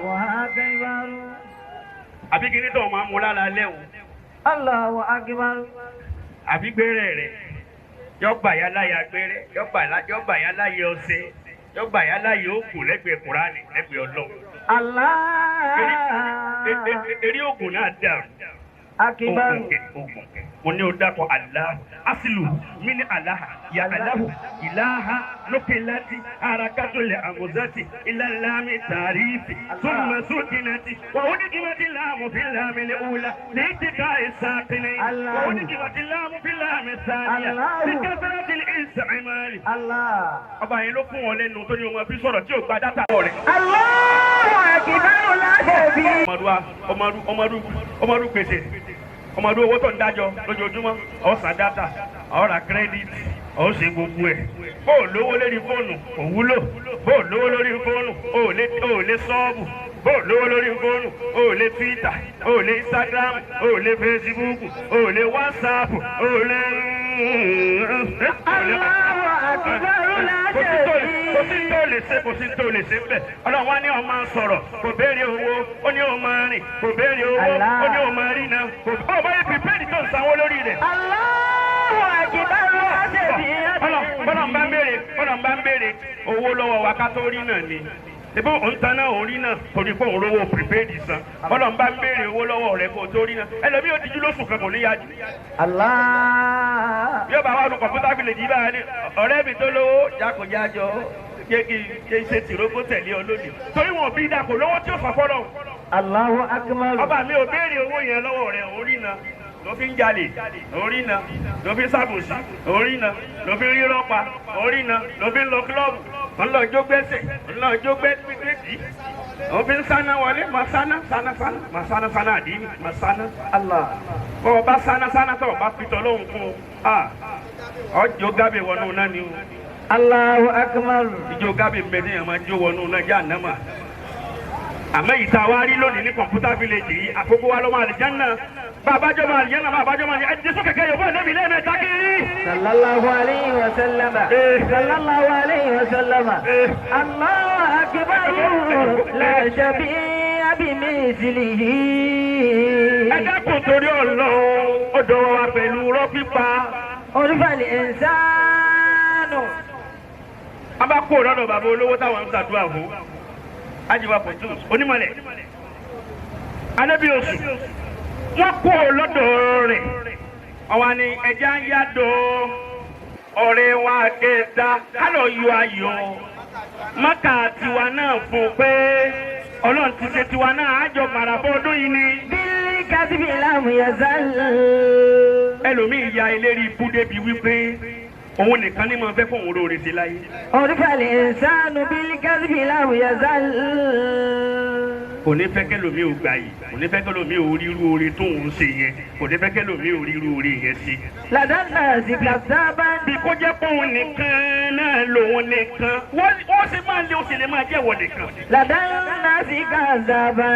الله أكبر Àbí kí ní tó máa mú lára lẹ́hùn? الله أكبر Àbí gbẹ́rẹ́ rẹ̀? Yọ̀gbà yá láyà gbẹ́rẹ́, yọ̀gbà yá láyà ọṣẹ, yọ̀gbà yá láyà òògùn lẹ́gbẹ̀ẹ́ Kùránì lẹ́gbẹ̀ẹ́ Ọlọ́run. الله Eré òògùn náà dàrú. أكبر Ogun kẹ, ogun kẹ. Mo ní o dákọ̀ Allah, asilu, mini alaha, ya alahu, ilaha, nukilati, arakatule amuzati, ilalami tarifi, summa sukinati, wa udigimati lamu fi lami leula, litika isakini, wa udigimati lamu fi lami saniya, Allah. likasarati istimali. الله Ọba yẹn ló fún wọn lẹ́nu tó ní ọmọ fi sọ̀rọ̀ tí ò gba dátà rẹ̀. الله أكبر لا شبيه Ọmọdú ọmọdú ọmọdú gbèsè ọmọdú owó tó ń dájọ́ lójoojúmọ́ ọ̀sán dátà ọ̀rà kírẹ́dìtì ọ̀sẹ̀ gbogbo ẹ̀ bó o lówó lórí fóònù kò wúlò bó o lówó lórí fóònù o ò lè sọ́ọ̀bù bó o lówó lórí fóònù o ò lè Twitter o ò lè Instagram o ò lè Facebook o ò lè WhatsApp o ò lè. الله أكبر لا Kò sí شبيه tó lè ṣe kò sí tó lè ṣe ń bẹ̀. Ọlọ́run wá ní ó máa sọ̀rọ̀ kò béèrè owó ó ní ó máa rìn kò béèrè owó ó ní ó máa rí náà kò ó bá yẹ pípẹ́ẹ̀dì tó ń sanwó lórí rẹ̀. الله أكبر لا شبيه Bọ́lá ń bá ń béèrè bọ́lá ń bá ń béèrè owó lọ́wọ́ wa ká tó rí náà ni. Ebó òun tan náà òun rí náà torí pé òun rówó pípẹ́ẹ̀dì san. Bọ́lá ń bá ń béèrè owó lọ́wọ́ rẹ̀ kó tó rí náà. Ẹlòmíì ò dijú lóṣù kan kò ní yájú. الله Yóò bá wa lu kọ̀mpútà fìlèjì báyìí ní ọ̀rẹ́ mi tó lówó jákòjájọ jẹ́ kí n ṣe tìrógó tẹ̀lé ọ lónìí. Torí wọn ò bí dàpọ̀ lówó tí ó sọ fọ́lọ́. الله أكبر Ọba mi ò béèrè owó yẹn lọ́wọ́ rẹ̀ orí na ló fi ń jalè orí na ló fi ń ṣàbòsí orí na ló fi ń rírọ́ pa orí na ló fi ń lọ kílọ̀bù ń lọ jó gbẹ́sẹ̀ ń lọ jó gbẹ́sẹ̀ ó fi ń sáná wọlé máa sáná sáná sáná máa sáná sáná àdínì máa sáná. الله Bọ́ ọ bá sáná sáná tó o bá fi tọ́lọ́hún fún o ọjọ́ gábé wọnú náà ni o الله أكبر ìjọ gábé ń bẹ ní ẹ̀ máa jó wọnú náà já ànámà àmọ́ ìta wa rí lónìí ní kọ̀ǹpútà fílẹ̀jì yìí àkókò wa lọ́mọ àlìjánná bàbá jọmọ àlìjánná bàbá jọmọ àlìjánná ẹ̀jẹ̀ sókè kẹyọ̀ fún ẹ̀nẹ́bí lẹ́ẹ̀mẹ́ta kiri. صلى الله عليه وسلم صلى الله عليه وسلم الله أكبر لا شبيه بمثله Ẹ dákun torí Ọlọ́run ọ̀dọ̀ wa pẹ̀lú rọ́ pípa. عرف الإنسان A bá kó lọ́dọ̀ bàbá olówó táwọn ń ṣàdúrà fún. Ajiwa Pọ̀tùs onímọ̀lẹ̀. Anábì oṣù wọ́n kó lọ́dọ̀ rẹ̀. Ọ̀wá ni ẹja ń yàdọ̀ ọ̀rẹ́ wa kẹta kálọ̀ yọ ayọ̀. Mákà tiwa náà fún pé Ọlọ́run ti ṣe tiwa náà àjọ màràbọ̀ ọdún yìí ni. بالكذب لم يزل Ẹlòmíì ya eléré ibú débi wípé òun nìkan ní máa fẹ́ fún òun lóore sí láyé. عرف الإنسان بالكذب لم يزل Kò ní fẹ́ kẹ́lòmíì ò gbà yìí, kò ní fẹ́ kẹ́lòmíì ò ríru oore tó ń ṣe yẹn, kò ní fẹ́ kẹ́lòmíì ò ríru oore yẹn ṣe. لدى الناس كذابا Bí kó jẹ́ pé òun nìkan náà lòun nìkan, wọ́n ṣe máa lé oṣù lè máa jẹ́ ìwọ nìkan. لدى الناس كذابا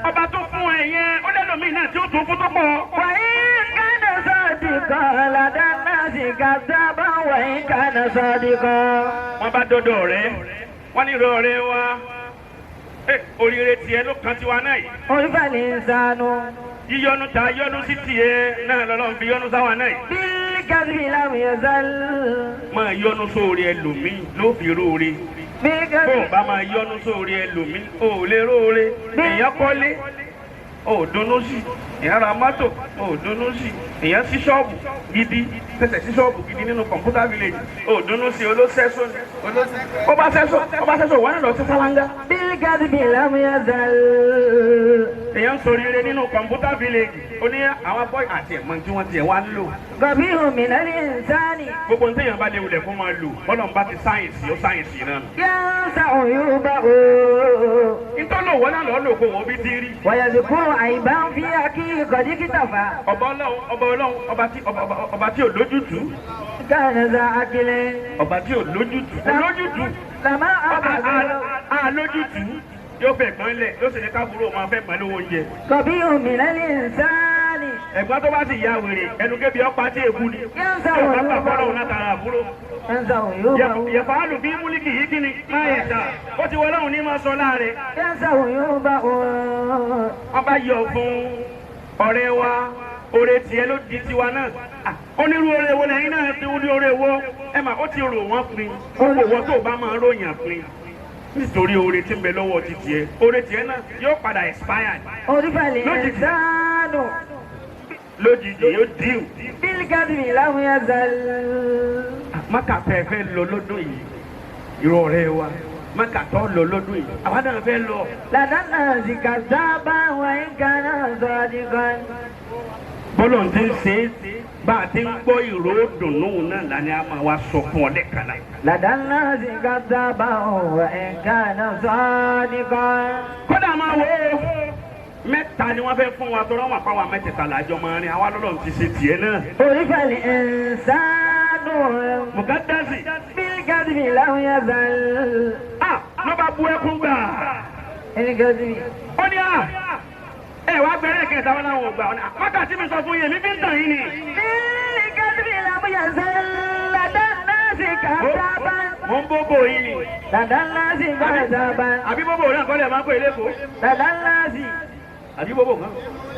Ọba tó fún ẹ yẹn, ó lẹ́lòmíì náà tí ó tún fún tó pọ̀. وإن كان صادقا لدى الناس كذابا وإن كان صادقا Wọ́n bá dọ́dọ̀ rẹ̀, wọ́n ní ìrọ̀ ọ̀rẹ́ wa. Ẹ oríire tiẹ̀ ló kan tiwa náà yìí. عرف الإنسان Yíyọnu ta yọnu sí tiẹ̀ náà lọ́lọ́run fi yọnu sáwa náà yìí. بالكذب لم يزل Máa yọnu sóore ẹlòmíì ló fi róore. Bó o بالكذب bá máa yọnu sóore ẹlòmíì, o ò lè róore. Èèyàn kọ́lé. Ò dunnú sí èèyàn ra mọ́tò, ò dunnú sí èèyàn sí ṣọ́ọ̀bù gidi, tẹsẹ̀ sí ṣọ́ọ̀bù gidi nínú Computer Village, ò dunnú sí olóṣẹ́sọ ni. Ó bá sẹ́sọ, ó bá sẹ́sọ, wọ́n náà lọ sí sálángá. بالكذب لم يزل. Èèyàn ń ṣoríire nínú Computer Village, ó ní àwọn bọ́ì àti ẹ̀mọ́ tí wọ́n tiẹ̀ wá ń lò. قبيح من الإنسان. Gbogbo ní téèyàn bá lè wulẹ̀ fún máa lò, bọ́lọ̀ ń bá ti sáyẹ̀nsì, ó sáyẹ̀nsì náà nù. ينسى عيوبه. Nítorí òwò náà lọ́ọ́ lò kó wọ́n bí ti rí. ويذكر عيبا في أخيه قد اكتفى. Ọba ọlọ́run, ọba ọlọ́run, ọba tí ọba tí ò lójútùú. كان ذا عقل. Ọba tí ò lójútùú, kò lójútùú. لما أخذ. A lójútùú, yóò fẹ́ gbọ́n lẹ̀, yóò sì ní káàbúrò máa fẹ́ gbọ́n lówó oúnjẹ. قبيح من الإنسان. Ẹ̀gbọ́n tó bá sì ya wèrè, ẹnu kébi ọ̀pá tí èkú ni. ينسى Yóò bá gbà fọ́lọ́run عيوبه. látara àbúrò. ينسى عيوبه. Yẹ̀fà á lù bí múlíkì yìí kí ni máa yẹ̀ ṣá. Ó ti wọ ọlọ́run ní máa sọ láàrin. ينسى عيوبه. Wọ́n bá yọ fún ọ̀rẹ́ wa, oore tiẹ̀ ló di tiwa náà. Ah, onírú oore wo lẹ́yìn náà ti ní oore wo ẹ mà ó ti rò wọ́n pin, ó wọ́n tó bá máa ròyìn pin nítorí oore tí ń bẹ lọ́wọ́ ti tiẹ̀, oore tiẹ̀ náà yóò padà expired. عرف الإنسان. Lójijì yóò díù. بالكذب لم يزل. Maka fẹ́ fẹ́ lọ lọ́dún yìí, irú ọ̀rẹ́ wa, maka tó lọ lọ́dún yìí, àwa náà fẹ́ lọ. لدى الناس كذابا وإن كان صادقا. Bọ́lọ̀ ti ń ṣe é, bá a ti ń gbọ́ ìró dùnú náà lánàá, a máa wá sọ fún ọ lẹ́ẹ̀kan náà. لدى الناس كذابا وإن كان صادقا. Kódà máa wò ó, mẹ́ta ni wọ́n fẹ́ fún wa tọrọ wọn àpáwọn mẹ́tẹ̀ẹ̀ta làjọ máa rìn, àwa lọ́lọ́run ti ṣe tiẹ̀ náà. عرف الإنسان. Mùkádásì. بالكذب لم يزل. A ló bá bu ẹkún gbà. بالكذب. Ó ní à ẹ wá gbẹrẹ kẹta, wọn làwọn ò gbà wọn. Wákàtí mi sọ fún yẹn mi fi ń tàn yín ni. بالكذب لم يزل لدى الناس كذابا. Mo ń bóbó yín ni. لدى الناس كذابا. Àbí bóbó náà kọ́lẹ̀ máa ń pè é lẹ́kọ̀ọ́? لدى الناس Àbí bóbó kan?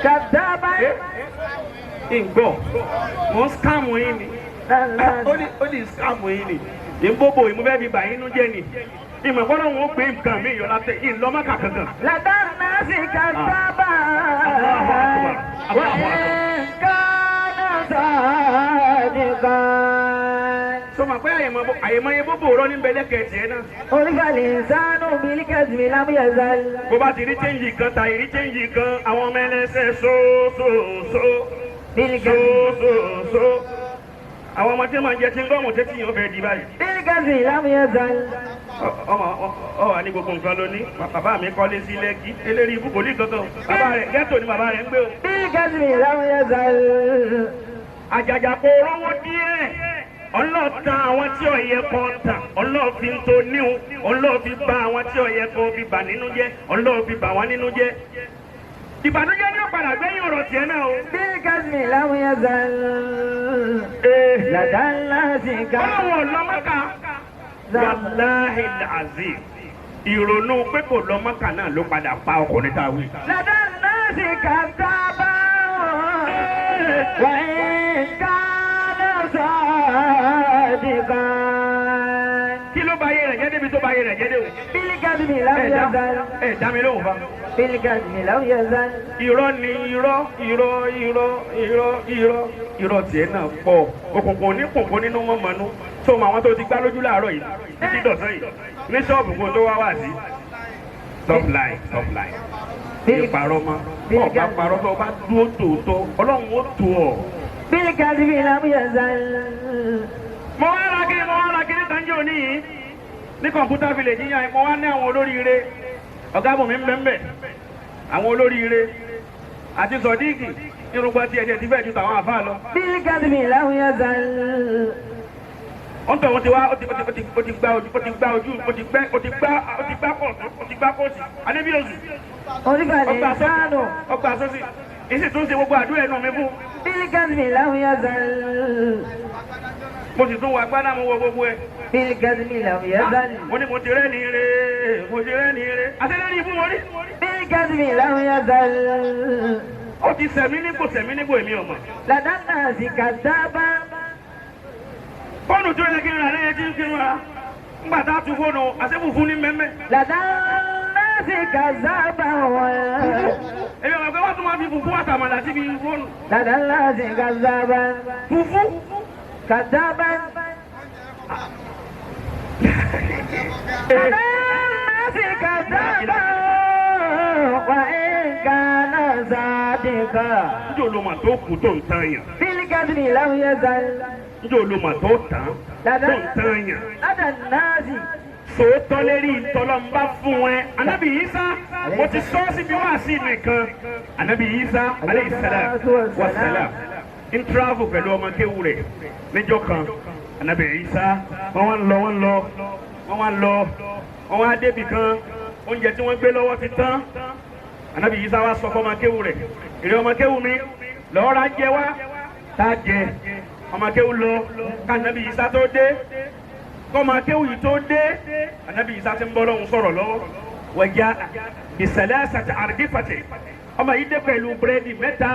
كذابا. Ǹgbọ́, mo ń scam yín ni. لدى الناس. Ó ní scam yín ni. Ìbóbó yìí mo fẹ́ fi bà yín nú jẹ́ ni. Ìmọ̀ gbọ́dọ̀ wọn ó gbé nǹkan mi yọ látẹ̀ ìlọ́mọ́kà kankan. لدى الناس كذابا. الله أكبر. الله أكبر. وإن كان صادقا. Sọ ma pé àyèmọ bóbó rọ ní bẹlẹ́kẹ̀ tiẹ̀ náà. عرف الإنسان بالكذب لم يزل. Bó bá ti rí change kan ta ìrí change kan, àwọn ọmọ ẹlẹ́sẹ̀ sóòsóòsó. بالكذب. Sóòsóòsó. Àwọn ọmọ tí wọ́n jẹ tí ń gọ́ọ̀mù tẹ́tí yẹn ó fẹ́ di báyìí. بالكذب لم يزل. Ọmọ ọ wà ní gbogbo nǹkan lóní. Bàbá mi kọ́lé sí Lẹ́kí. Eléyìí ibú kò ní kankan o. Bàbá rẹ̀ ghetto ni bàbá rẹ̀ ń gbé o. بالكذب لم يزل. Àjàjà kò rówó díẹ̀. Ọlọ́ọ̀ta àwọn tí ọ̀yẹ́ kan tà, ọlọ́ọ̀fi tó níhun, ọlọ́ọ̀fi bá àwọn tí ọ̀yẹ́ kan fi bà nínú jẹ́, ọlọ́ọ̀fi bà wá nínú jẹ́. Ìbànújẹ́ ní ọ̀padà gbẹ̀yìn ọ̀rọ̀ tiẹ̀ náà o. بالكذب لم يزل. لدى الناس Ọlọ́run ọ̀lọ́mọ́ka. Wàláhì azim. Ìrònú pé kò lọ́mọ́ka náà ló padà pa ọkùnrin tá a wí. لدى الناس كذابا وإن كان صادقا. Kí ló ba ayé rẹ̀ jẹ́ débi tó ba ayé rẹ̀ jẹ́ dé o? بالكذب لم Ẹ dá يزل. Ẹ dá mi lóhùn fa. بالكذب لم يزل. Irọ́ ni irọ́, irọ́, irọ́, irọ́, irọ́, irọ́ tiẹ̀ náà pọ̀. Òkùnkùn oníkùnkùn nínú wọn mọ̀nú. Tó mọ àwọn tó ti gbá lójú láàárọ̀ yìí títí dọ̀sán yìí ní ṣọ́ọ̀bù kó tó wá wá sí. Stop lying, stop lying. Ní parọ́ mọ́, ọ̀bá parọ́ tó bá dúró tòótọ́, Ọlọ́run ó tó ọ. بالكذب لم يزل. Mo wá ra kiri kan jẹ́ òní yìí ní Computer Village yíyan, mo wá ní àwọn olóríire, ọ̀gá bùnmi ń bẹ́ ń bẹ̀, àwọn olóríire àti sọ̀díìkì, irúgbọ́n tí ẹ̀jẹ̀ ti fẹ́ ju tàwọn àfáà lọ. بالكذب لم يزل. Ó ń tọ̀ wọ́n ti wá, ó ti gbá ojú, ó ti gbá ojú, ó ti gbẹ́, ó ti gbá, ó ti gbá pọ̀, ó ti gbá pọ̀sì adébíyòsì. عرف Ọgbà الإنسان. sọ́sì, ọgbà sọ́sì, ìsì tún ṣe gbogbo àdúrà ẹnu mi fún. بالكذب لم يزل. Mo sì tún wà gbádà, mo wọ gbogbo ẹ̀. بالكذب لم يزل. Mo ní mo ti rẹ́ ní ire, mo ti rẹ́ ní ire, àtẹ́lẹ́rìí fún wọn rí. بالكذب لم يزل. Ó ti sẹ̀mí nígbò, sẹ̀mí nígbò, èmi ọmọ. لدى الناس كذابا. Fóònù tó yẹ kí n rà lẹ́yìn tí ń kí n rà, ńgbà tá a tu fóònù àṣẹ́fùfún ní mẹ́mẹ́. لدى الناس كذابا. Èmi àwọn akẹ́wọ́n tún máa fi fùfú àtàmàlà síbi fóònù. لدى الناس كذابا Fùfú. كذابا لدى الناس كذابا وإن كان صادقا Njẹ́ olùmọ̀ tó kù tó ń tán yàn? بالكذب لم يزل Njẹ́ olùmọ̀ tó tán tó ń tán yàn? لدى الناس Sòótọ́ lérí ìtọ́lọ́mbá fún ẹ. Ànábì Ìsá, mo ti sọ ọ́ síbi wá sí nìkan. Ànábì Ìsá, aleyhi salam, wa salam. Ń tíráfù pẹ̀lú ọmọ kéwù rẹ̀ níjọ́ kan. Ànábì Ìsá, wọ́n wá ń lọ, wọ́n ń lọ, wọ́n wá ń lọ, wọ́n wá débì kan. Oúnjẹ tí wọ́n gbé lọ́wọ́ ti tán. Ànábì Ìsá wá sọ fún ọmọ kéwù rẹ̀. Èrè ọmọ kéwù mi, lọ́ọ́ ra jẹ wá, tá a jẹ. Ọmọ kéwù lọ, ká Ànábì Ìsá tó dé kọ́mọ akéwì yìí tó dé anabi Isa ti ń bọ́ lọ́hùn sọ̀rọ̀ lọ́wọ́ wẹ̀já bisalẹ̀ sàtì àrùdífàtì ọmọ yìí dé pẹ̀lú búrẹ́dì mẹ́ta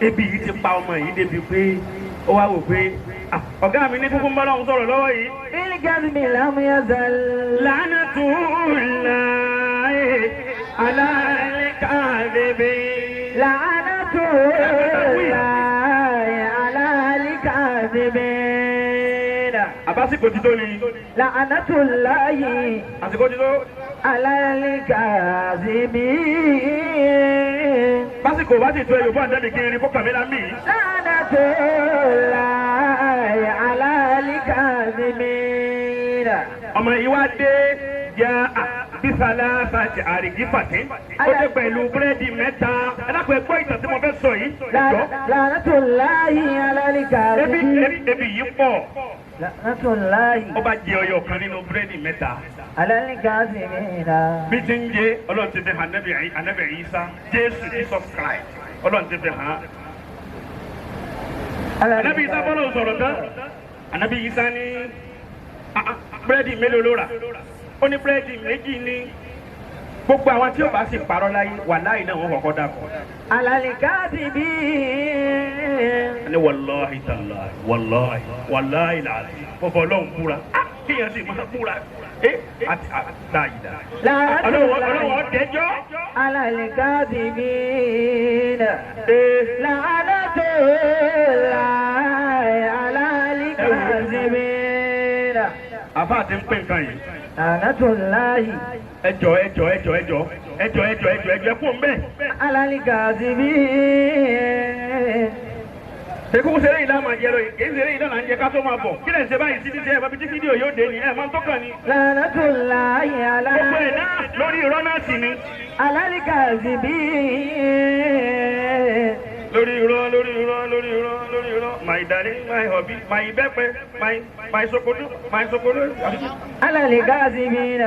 ebi yìí ti pa ọmọ yìí débi pé ó wá wò pé "Ah, ọ̀gá mi ní kúkú ń bọ́ lọ́hùn sọ̀rọ̀ lọ́wọ́ yìí. بالكذب لم يزل la'natullahi ala al-kadhibin. لعنة الله على الكاذبين àbásìkò ti tó ni لعنة الله àsìkò ti tó على الكاذبين básìkò bá ti tó ẹ yòókù àdébì kí n rí fọkànmí lámì. لعنة الله على الكاذبين ọmọ yìí wá dé ya bisala fati àrígí fati ó dé pẹ̀lú búrẹ́dì mẹ́ta ẹ dákun ẹ gbọ́ ìtàn tí mo fẹ́ sọ yìí ẹjọ́ لعنة الله على ebi الكاذبين ebi ebi yìí pọ̀ لعنة الله ó bá jẹ ọyọ kan nínú búrẹ́dì mẹ́ta على الكاذبين bí ti ń jẹ Ọlọ́run ti fi hàn Ànábì Ìsá Jésù Jesus Christ Ọlọ́run ti fi hàn Ànábì Ìsá bọ́lá ò sọ̀rọ̀ tán Ànábì Ìsá ní "Ah, ah, búrẹ́dì mélòó ló rà ó ní búrẹ́dì méjì ní gbogbo àwọn tí ó bá sì parọ́ láyé wàláhì náà wọ́n kọ́kọ́ dàpọ̀. على الكاذبين ní wàláhi tàláhi wàláhi wàláhi làálì fọfọ Ọlọ́run búra kíyàn sì máa búra ẹ àti àtàyìdá. لعنة Ọlọ́run الله ọ̀dẹ́jọ́. على الكاذبين لعنة الله على الكاذبين Àfáà ti ń pín nǹkan yìí. لعنة الله Ẹjọ́ ẹjọ́ ẹjọ́ ẹjọ́ ẹjọ́ ẹjọ́ ẹjọ́ ẹjọ́ ẹkú ń bẹ̀. على الكاذبين Ekúkú ṣeré yìí láàmà jẹ lọ yìí, kìí ṣeré yìí náà là ń jẹ ká tó máa bọ̀. Kí lẹ̀ ń ṣe báyìí sí títí ẹ̀ bá fi tí fídíò yóò dé ni ẹ̀ máa ń tó kàn ni. لعنة الله على Gbogbo ẹ̀ náà lórí irọ́ náà sì ni. على الكاذبين Lórí irọ́ lórí irọ́ lórí irọ́ lórí irọ́. My darling, my hobby, my ìbẹ́pẹ, my sokoto, my sokoto. على الكاذبين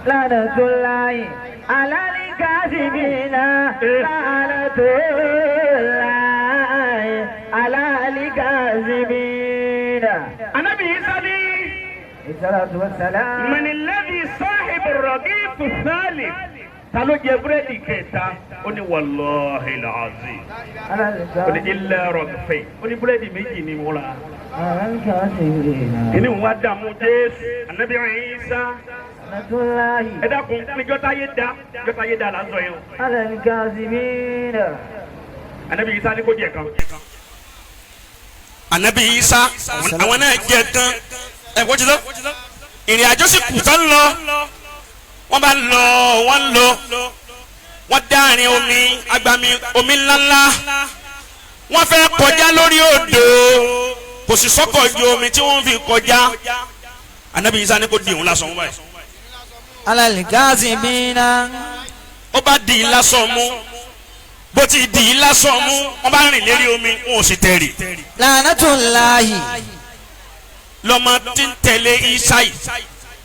لعنة الله على الكاذبين لعنة الله على الكاذبين Ànábì Ìsá ní. الصلاة والسلام Mọ̀nìlẹ́bí sọ́hìbù rọ̀gífù sálì. Ta ló jẹ búrẹ́dì kẹta? Ó ní wàláhì làásì. على Ó ní الكاذبين ilẹ̀ rọ̀gífẹ̀. Ó ní búrẹ́dì méjì ni mo rà. على الكاذبين Kìnní wa dààmú Jésù. Ànábì Ìsá. لعنة الله Ẹ dákun ní jọ́tá yé da jọ́tá yé da là ń sọ yẹn o. على الكاذبين Ànábì Ìsá ní kó jẹ kan. Ànábì Ìsá àwọn náà jẹ gan ẹ wọ́n ti lọ ìrìn àjò sì kù tán lọ wọ́n bá lọ wọ́n lọ wọ́n dáàrin omi agbami omi ńláńlá wọ́n fẹ́ kọjá lórí odò kò sì sọ́kọ̀ ju omi tí wọ́n fi kọjá Ànábì Ìsá ní kó di òun lásán mú báyìí على الكاذبين ó bá di i lásán mú bó ti di i lásán mú wọ́n bá rìn lérí omi wọn ò sì tẹ̀rì. لعنة الله lọmọ tí ń tẹ̀lé Ìsá yìí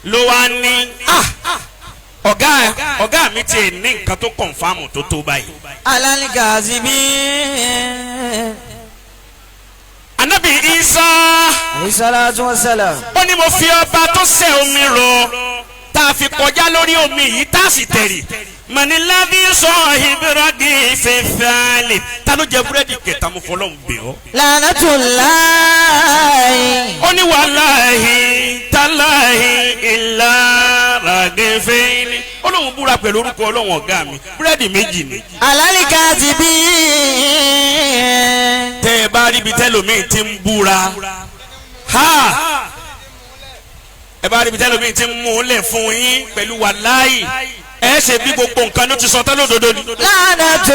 ló wá ní "Ah, ọ̀gá ọ̀gá mi ti ní nǹkan tó kọ̀nfàmù tó tó báyìí. على الكاذبين Ànábì Ìsá عليه الصلاة والسلام ó ní mo fi ọba tó sẹ́ omi rọ̀ tá a fi kọjá lórí omi yìí tá a sì tẹ̀rì. Mọ̀nìlábí sọ ìbúrọ́dì fẹ́fẹ́lì ta ló jẹ búrẹ́dì kẹta mo fọlọ́ ń bẹ̀ ọ́. لعنة الله ó ní wàláhì tàláhì ìlà raghifaini. Ọlọ́run búra pẹ̀lú orúkọ Ọlọ́run ọ̀gá mi, búrẹ́dì méjì ni. على الكاذبين. Tẹ́ ẹ bá ríbi tẹ́lòmíì ti ń búra, ha, ẹ bá ríbi tẹ́lòmíì ti ń mú un lẹ̀ fún yín pẹ̀lú wàláì, ẹ ṣe bí gbogbo nǹkan ló ti sọ tán lódodo ni. لعنة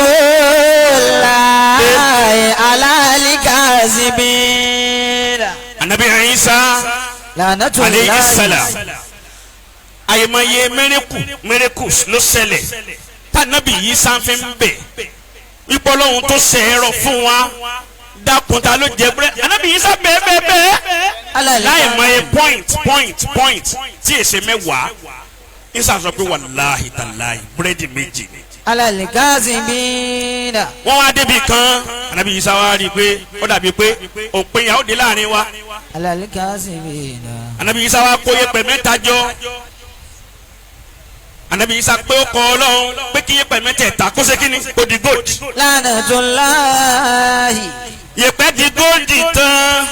الله على الكاذبين. Anabi Isa لعنة aleyhi الله. salam, àyèmáyé miracles ló ṣẹlẹ̀ tànàbí yìí sanfẹ́ ń bẹ̀ ìpọlọ́hún tó ṣe ẹ̀rọ fún wa. Dákun, ta ló jẹ búrẹ́? Anabi Isa bẹ́ẹ̀ bẹ́ẹ̀ bẹ́ẹ̀ على láì mọye point point point tí èsè mẹ́wàá, Isa sọ pé wàláhì tàláhì, búrẹ́dì méjì ni. على الكاذبين. Wọ́n wá débi kan, anabi Isa wá rí i pé ó dàbí pé òpin yà ó dé láàrin wa. على الكاذبين. Anabi Isa wá kó yẹ̀pẹ̀ mẹ́ta jọ. Anabi Isa pé ó kọ Ọlọ́run pé kí yẹ̀pẹ̀ mẹ́tẹ̀ẹ̀ta kó ṣe kíni, kó di gold. لعنة الله. Yẹ̀pẹ̀ di gold tán,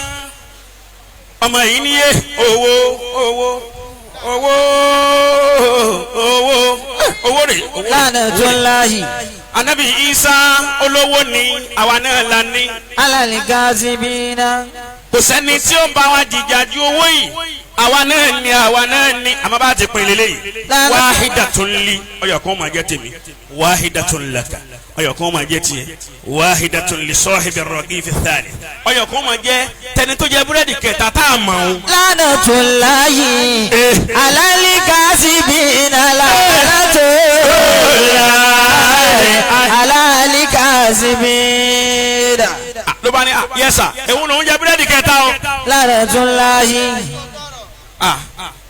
ọmọ yìí níye owó owó owó owó owó rè owó rè. لعنة الله. Anabi Isa olówó ni, àwa náà la ní. على الكاذبين. Kò sẹ́ni tí ó ń bá wa jìjà ju owó yìí, àwa náà ni, àwa náà ni. Àmọ́ bá ti pín lélẹ́yìí, wahidatun li, ọyọ̀ kan máa jẹ́ tèmi, wahidatun laka, ọyọ̀ kan máa jẹ́ tiẹ̀, wahidatun li sahibi ragifi thalith, ọyọ̀ kan máa jẹ́ tẹni tó jẹ búrẹ́dì kẹta tá a mọ̀ ọ́n. لعنة الله على الكاذبين. لعنة الله على الكاذبين. Ló bá ní yes sir, èwo lòún jẹ búrẹ́dì kẹta o. لعنة الله. Ah,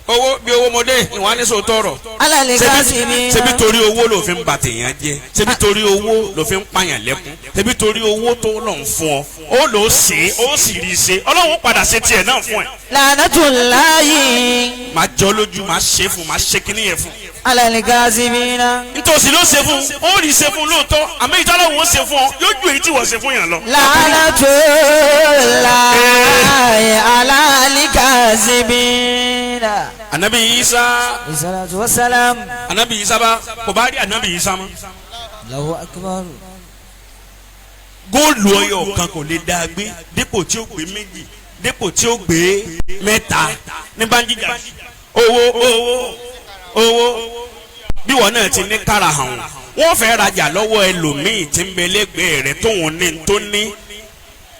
owó bí owó mọdé ìwọ̀n á ní sòótọ́ rọ̀. على الكاذبين. Ṣebí torí owó ló fi ń ba tèèyàn jẹ́, ṣebí torí owó ló fi ń pààyàn lẹ́kún, ṣebí torí owó tó lọ ń fún ọ, ó lò ó ṣe é, ó sì rí i ṣe, Ọlọ́run padà ṣe tiẹ̀ náà fún ẹ. لعنة الله. Máa jọ lójú, máa ṣe fún, máa ṣe kíní yẹn fún. على الكاذبين. Nítòsí ló ṣe fún, ó rí i ṣe fún lóòótọ́, àmọ́ ìtọ́lọ́run ó ṣe fún ọ yóò ju èyí tí wọ́n ṣe fún yàn lọ. لعنة الله على الكاذبين. Anabi Isa. الصلاة والسلام. Anabi Isa bá kò bá rí anabi Isa mọ́. الله أكبر. Góòlù ọyọ kan kò lè dá a gbé, dípò tí ó gbé méjì, dípò tí ó gbé mẹ́ta ní bá ń jíjà owó owó owó. Bí wọn náà ti ní kára hàn, wọn fẹ́ rajà lọ́wọ́ ẹlòmíì tí ń bẹ lẹ́gbẹ̀ẹ́ rẹ̀ tóun ní tó ní,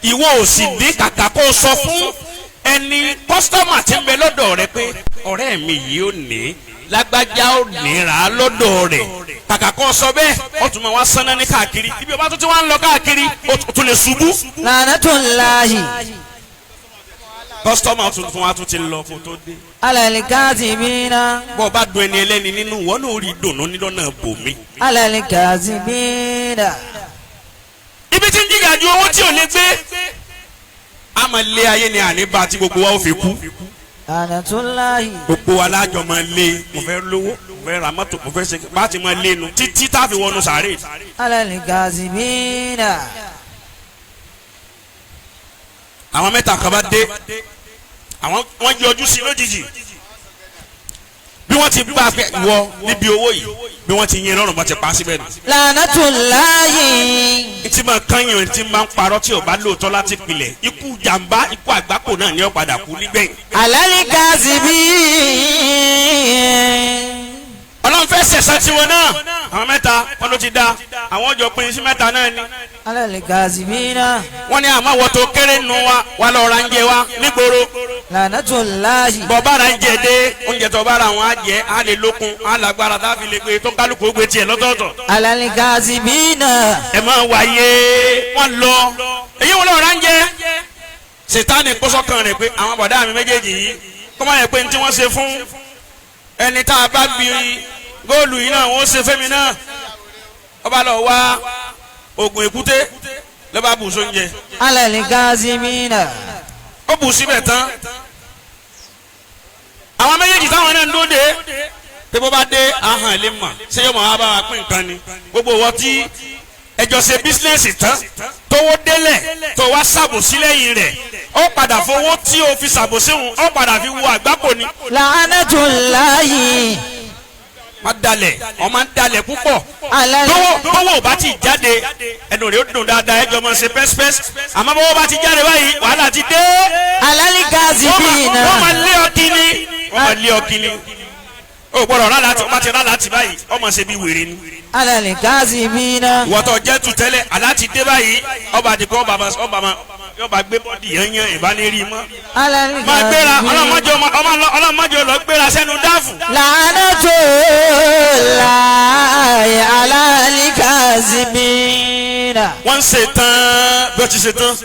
ìwọ ò sì ní. Kàkà kó sọ fún ẹni customer tí ń bẹ lọ́dọ̀ rẹ pé ọ̀rẹ́ mi yìí ò ní, lágbájá ò ní rà á lọ́dọ̀ rẹ̀, kàkà kó sọ bẹ́ẹ̀, ó tún máa wá sanná ní káàkiri. Ibi ọba tó ti wá ń lọ káàkiri, ó tún lè ṣubú. لعنة الله. Customer tuntun wa tún ti lọ kó tó dé. على الكاذبين. Bọ́ ọ bá dun ẹni ẹlẹ́ni nínú, wọn náà rí dùnú nílọ́nà bòmí. على الكاذبين. Ibi tí ń jìyà ju owó tí ò lè gbé, a máa lé ayé ni àní bá tí gbogbo wa ó fi kú. لعنة الله. Gbogbo wa lájọ máa lé, mo fẹ́ lówó, mo fẹ́ ra mọ́tò, mo fẹ́ ṣe, bá ti máa lé nu títí tá a fi wọnú sàárè. على الكاذبين. Àwọn mẹ́ta kan bá dé, àwọn wọ́n yọjú sí lójijì. Bí wọ́n ti bá a fẹ́ wọ níbi owó yìí, bí wọ́n ti yin lọ́rùn, bá ti pa á síbẹ̀ nù. لعنة الله. Ntí máa kányìn, ntí máa ń parọ́ tí ò bá lóòótọ́ láti pilẹ̀, ikú jàmbá, ikú àgbákò náà ni ó padà kú nígbẹ̀yìn. على الكاذبين. Ọlọ́run fẹ́ sẹ̀sán tiwọn náà. Àwọn mẹ́ta wọn ló ti da, àwọn ọjọ́ pín sí mẹ́ta náà ni. على الكاذبين. Wọ́n ní àmọ́ wọ́n tó kéré nù wa wà lọ́ọ́ ra ń jẹ wa nígboro. لعنة الله. Bọ́ bára ń jẹ dé, oúnjẹ tó bára wọn á jẹ, á lè lókun, á lágbára tá a fi lè gbé tó kálukú gbé tiẹ̀ lọ́tọ̀ọ̀tọ̀. على الكاذبين. Ẹ máa wáyé wọn lọ, èyí wọn lọ́ọ́ ra ń jẹ. Sètáni kósọ́kàn rẹ̀ pé àwọn bọ̀dá mi méjèèjì yìí kọ́ máa yẹ pé ní tí wọ́n ṣe fún ẹni tá a bá bi góòlù yìí náà wọ́n ṣe fẹ́mi náà. Ọba lọ wá oògùn èkúté, ló bá bù sóúnjẹ. على الكاذبين. Ó bù síbẹ̀ tán, àwọn méjèèjì táwọn náà ń dóde pé bó bá dé ahọ́n lè mọ̀ ṣé yóò mọ̀ wá bá wa pín nǹkan ni. Gbogbo wọ́n tí ẹjọ́ ṣe business tán, tówó délẹ̀, tó wá ṣàbòsí lẹ́yìn rẹ̀, ó padà fowó tí o fi ṣàbòsí hùn, ó padà fi wo àgbákò ni. لعنة الله. Má dalẹ̀, ọmọ ń dalẹ̀ púpọ̀. Alẹ́ Tówó bá ti jáde, ẹnu rẹ̀ ó dùn dáadáa, ẹjọ́ máa ṣe pẹ́sípẹ́sí. Àmọ́ bọ́wọ́ bá ti jáde báyìí, wàhálà ti dé. Alalikazibina. Wọ́n máa lé ọ kíni, wọ́n máa lé ọ kíni. O gbọ́dọ̀ rà láti, ọba ti rà láti báyìí, ọmọ ṣe bí wèrè ni. Alalikazibina. Ìwọ́tọ̀ jẹ́ tù tẹ́lẹ̀, aláti dé báyìí, ọba àdìgbò ọba ọba yọba gbé bọ́dì yẹn ìbánirí mọ́. Máa gbéra, ọlọ́mọdé lọ gbéra sẹ́nu dáàfù. La'natullahi alalikazibina. Wọ́n ń ṣe tán bí ó ti ṣe tán.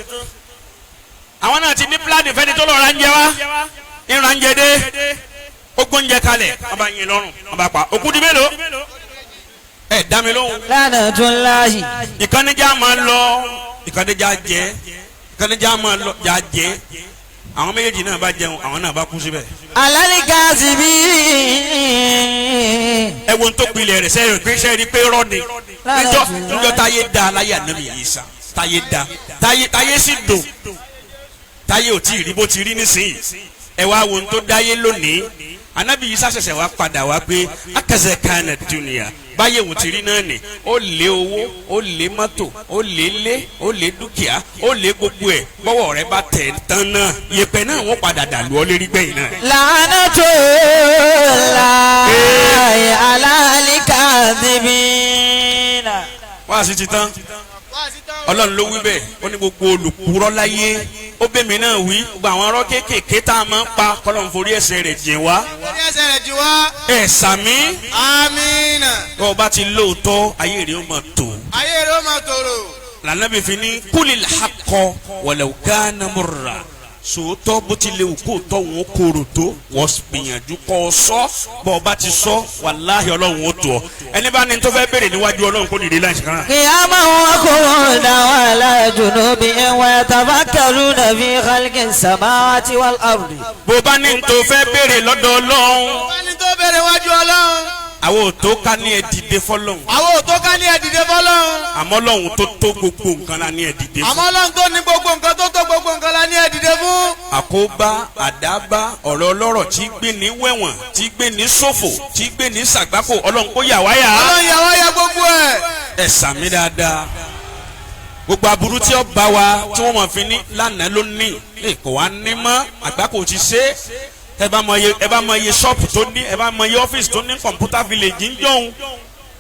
Àwọn náà ti ní pílánì fẹ́ni tó lọ ra ń jẹ wá. Ìran ń jẹ dé. Ó gbóúnjẹ kalẹ̀, wọ́n bá yin lọ́rùn, wọ́n bá pa. Òkú di mélòó? Ẹ dá mi lóhùn. La'natullahi. Ìkànnìjà máa lọ, ìkànnìjà jẹ, ìkànnìjà máa lọ, jà jẹ. Àwọn méjèèjì náà bá jẹun, àwọn náà bá kú síbẹ̀. Alalikazibin. Ẹ wo tó pilẹ̀ rẹ̀ sẹ́yìn pé sẹ́yìn pé rọ́ ni. Níjọ́ táyé da láyé ànábì Ìsá, táyé da, táyé sì dùn, táyé ò tí ì rí bó ti rí nísìnyí. Ẹ wá wo tó dáyé lónìí. Ànábì Ìsá ṣẹ̀ṣẹ̀ wá padà wá pé akẹ́sẹ̀ kan dunia báyé wò ti rí náà nì. Ó lé owó, ó lé mọ́tò, ó lé lé, ó lé dúkìá, ó lé gbogbo ẹ̀. Bọ́wọ́ rẹ bá tẹ̀ tán náà, yẹ̀pẹ̀ náà wọ́n padà dàlú ọ lérí gbẹ̀yìn náà. La'natullahi alalikazibina. Wá sí ti tán. Ọlọ́run ló wí bẹ́ẹ̀, ó ní gbogbo olùkúrọ́ láyé, ó bẹ́ mi náà wí, gbogbo àwọn ọ̀rọ̀ kéékèèké tá a máa ń pa, kọ́lọ́run forí ẹ̀ṣẹ̀ rẹ̀ jìn wá. Orí ẹsẹ̀ rẹ̀ jù wá. Ẹ sàmí. Amina. Bọ́ ọ bá ti lóòótọ́, ayé rẹ̀ ó máa tò. Ayé rẹ̀ ó máa tòrò. Lànàbí fi ní kúlil haqqo walau kana murra. Sòótọ́ bó ti léwu kó tọ́ wọn kóró tó, wọ́n gbìyànjú kọ́ ọ sọ. Bọ́ ọ bá ti sọ, wàláhì Ọlọ́run ó tó ọ. Ẹni bá ní tó fẹ́ béèrè níwájú Ọlọ́run kó nìdí láìsí kan. Qiyaman wa qu'udan wa ala junubihim wa yatafakkaruna fi khalqis samawati wal ardi. Bó bá ní tó fẹ́ béèrè lọ́dọ̀ Ọlọ́run. Wọ́n ní tó béèrè wájú Ọlọ́run. Àwọn ò tó ká ní ẹ dìde fọ́lọ́run. Àwọn ò tó ká ní ẹ dìde fọ́lọ́run. Àmọ́ Ọlọ́run tó tó gbogbo nǹkan la ní ẹ dìde fún. Àmọ́ Ọlọ́run tó ní gbogbo nǹkan tó tó gbogbo nǹkan la ní ẹ dìde fún. Àkóbá, àdábá, ọ̀rọ̀ ọlọ́rọ̀ tí gbé ní wẹ̀wọ̀n, tí gbé ní ṣòfò, tí gbé ní ṣàgbákò, Ọlọ́run kó yà wá yà. Ọlọ́run yà wá yà gbogbo ẹ̀. Ẹ sàmí dáadáa. Gbogbo aburú tí ó bá wa tí wọ́n mọ̀ fi ní lánàá ló ní, kò wá ní mọ́, àgbákò ti ṣe é. Ẹ bá mọ iye ṣọ́ọ̀pù tó ní, ẹ bá mọ iye ọ́fíìsì tó ní kọ̀ǹpútà village níjọ́hun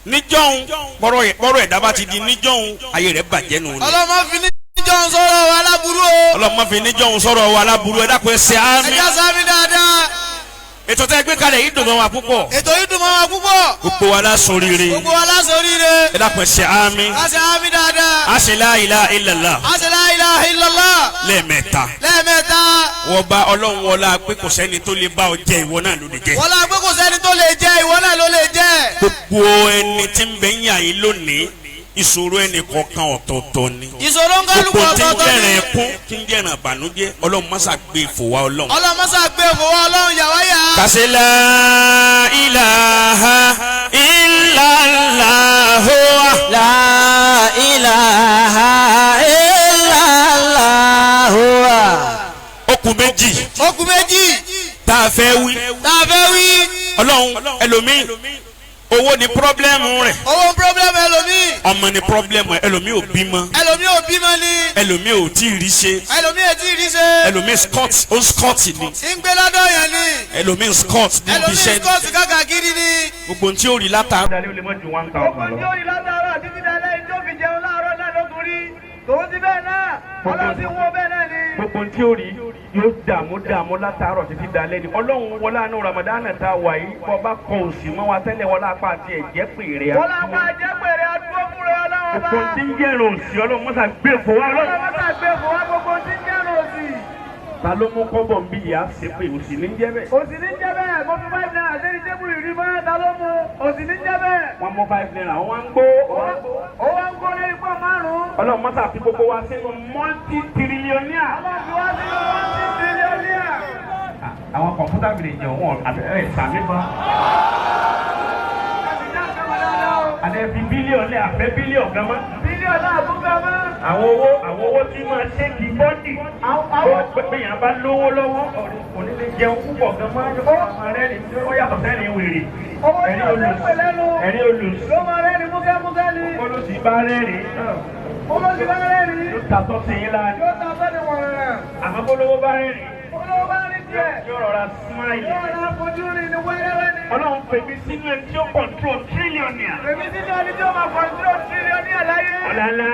níjọ́hun pọ́rọ̀ ẹ̀dá bá ti di níjọ́hun ayé rẹ̀ bàjẹ́ nù ni. Ọlọ́mọ fi níjọ́hun sọ̀rọ̀ wa láburú o. Ọlọ́mọ fi níjọ́hun sọ̀rọ̀ wa láburú, ẹ dákun ẹ ṣe àmín. Ẹ já sámi dáadáa. Ètò tẹ́ gbé kalẹ̀ yìí dùn mọ́ wa púpọ̀. Ètò yìí dùn mọ́ wa púpọ̀. Gbogbo wa la ṣoríire. Gbogbo wa la ṣoríire. Ẹ dákun ẹ ṣe àmín. A ṣe àmín dáadáa. A ṣe la ilaha illallah. A ṣe la ilaha illallah. Lẹ́ẹ̀mẹ́ta. Lẹ́ẹ̀mẹ́ta. Wọ́n bá Ọlọ́run wọlá pé kò sẹ́ni tó lè bá ọ jẹ, ìwọ náà ló lè jẹ. Wọlá pé kò sẹ́ni tó lè jẹ, ìwọ náà ló lè jẹ. Gbogbo ẹni tí ń bẹ ń yà yín lónìí, ìṣòro ẹnì kọ̀ọ̀kan ọ̀tọ̀ọ̀tọ̀ ni. Ìṣòro ń kálukú ọ̀tọ̀ọ̀tọ̀ ni. Gbogbo tí ń jẹ̀rẹ̀ ẹkún, tí ń jẹ̀rẹ̀ ìbànújẹ́, Ọlọ́run mọ́sá gbé fò wá Ọlọ́run. Ọlọ́run mọ́sá gbé fò wá Ọlọ́run yà wá yà. Kàṣí la ilaha illallah. La ilaha illallah. Ó kù méjì. Ó kù méjì. Tá a fẹ́ wí. Tá a fẹ́ wí. Ọlọ́run ẹlòmíì owó ni pírọ́blẹ́mù rẹ̀. Owó ń pírọ́blẹ́mù ẹlòmíì. Ọmọ ni pírọ́blẹ́mù ẹ, ẹlòmíì ò bímọ. Ẹlòmíì ò bímọ ni. Ẹlòmíì ò tí ì rí ṣe. Ẹlòmíì ò tí ì rí ṣe. Ẹlòmíì scott ó scott ni. Ń gbé lọ́dọ̀ yẹn ni. Ẹlòmíì scott ní ibi iṣẹ́ Ẹlòmíì scott kákàkiri ni. Gbogbo ntí ó rí látà. Dalẹ́ ó lè mọ́ ju 1000 lọ. Gbogbo ntí ó rí látàárọ̀ títí dalẹ́ ìjọ fi jẹun láàárọ̀ náà ló tún rí. Tòun ti bẹ́ẹ̀ náà, Ọlọ́run ti wó bẹ́ẹ̀ náà ni. Gbogbo ntí ó rí yóò dààmú látàárọ̀ títí dalẹ́ ni. Ọlọ́run wọlé àánú Ramadan ta wà yìí, bọ́ bá kọ òsì mọ́ wa tẹ́lẹ̀ wọlé apá àti ẹ̀jẹ̀ pèrè. Wọlé apá ẹ̀jẹ̀ pèrè adúgbò fúnra Ọlọ́run bá. Gbogbo ntí ń jẹ́rùn òsì Ọlọ́run mọ́sá gbé fò wá Ọlọ́run. Ọlọ́run mọ́sá gbé fò wá gbogbo ntí ń jẹ́rùn òsì. Ta ló mú kọ́bọ̀ ń bí ìyá ṣe pé òsì ní jẹ́ bẹ́ẹ̀. Òsì ní jẹ́ bẹ́ẹ̀, mo fi 5 naira sí ní tébù ìrí mọ́, ta ló mú? Òsì ní jẹ́ bẹ́ẹ̀. Wọ́n mú 5 naira, wọ́n ń gbó. Ó wá ń gbó lórí pọ̀ márùn-ún. Ọlọ́run mọ́sá fi gbogbo wa sínú mọ́tì-tírílíọ̀nìà. Ọlọ́run fi wá sínú mọ́tì-tírílíọ̀nìà. Àwọn kọ̀ǹpútà bìrì jẹ̀ wọ́n ẹ̀ sàmì bá. Àlẹ́ fi bílíọ̀nù lẹ́ àfẹ́ bílíọ̀nù gan mọ́. Bílíọ̀nù náà tún gan mọ́. Àwọn owó tí máa ṣe kì í bọ́dì. Àwọn Bẹ́yàn bá lówó lọ́wọ́ kò ní lè jẹun púpọ̀ gan mọ́. Rẹ́rìn tí ó yàtọ̀ sẹ́rìn wèrè. Owó tí ò lè pè lẹ́nu. Ẹ̀rín olùsí. Ló máa rẹ́rìn múkẹ́múkẹ́ ni. Olùsí bá rẹ́rìn. Olóṣì bá rẹ́rìn. Yóò ta sọ́ọ̀sì yín lára. Yóò ta sọ́ọ̀dì wọ̀nrẹ̀. Àmọ́ bólówó bá rẹ́rìn. Olówó bá rí tiẹ̀. Yóò rọra smile. Yóò rọra fojú rìn ní wẹ́rẹ́wẹ́ ni. Ọlọ́run pèmí sínú ẹni tí ó control tírílíọ̀nìà. Pèmí sínú ẹni tí ó máa control tírílíọ̀nìà láyé. Ọ̀làlá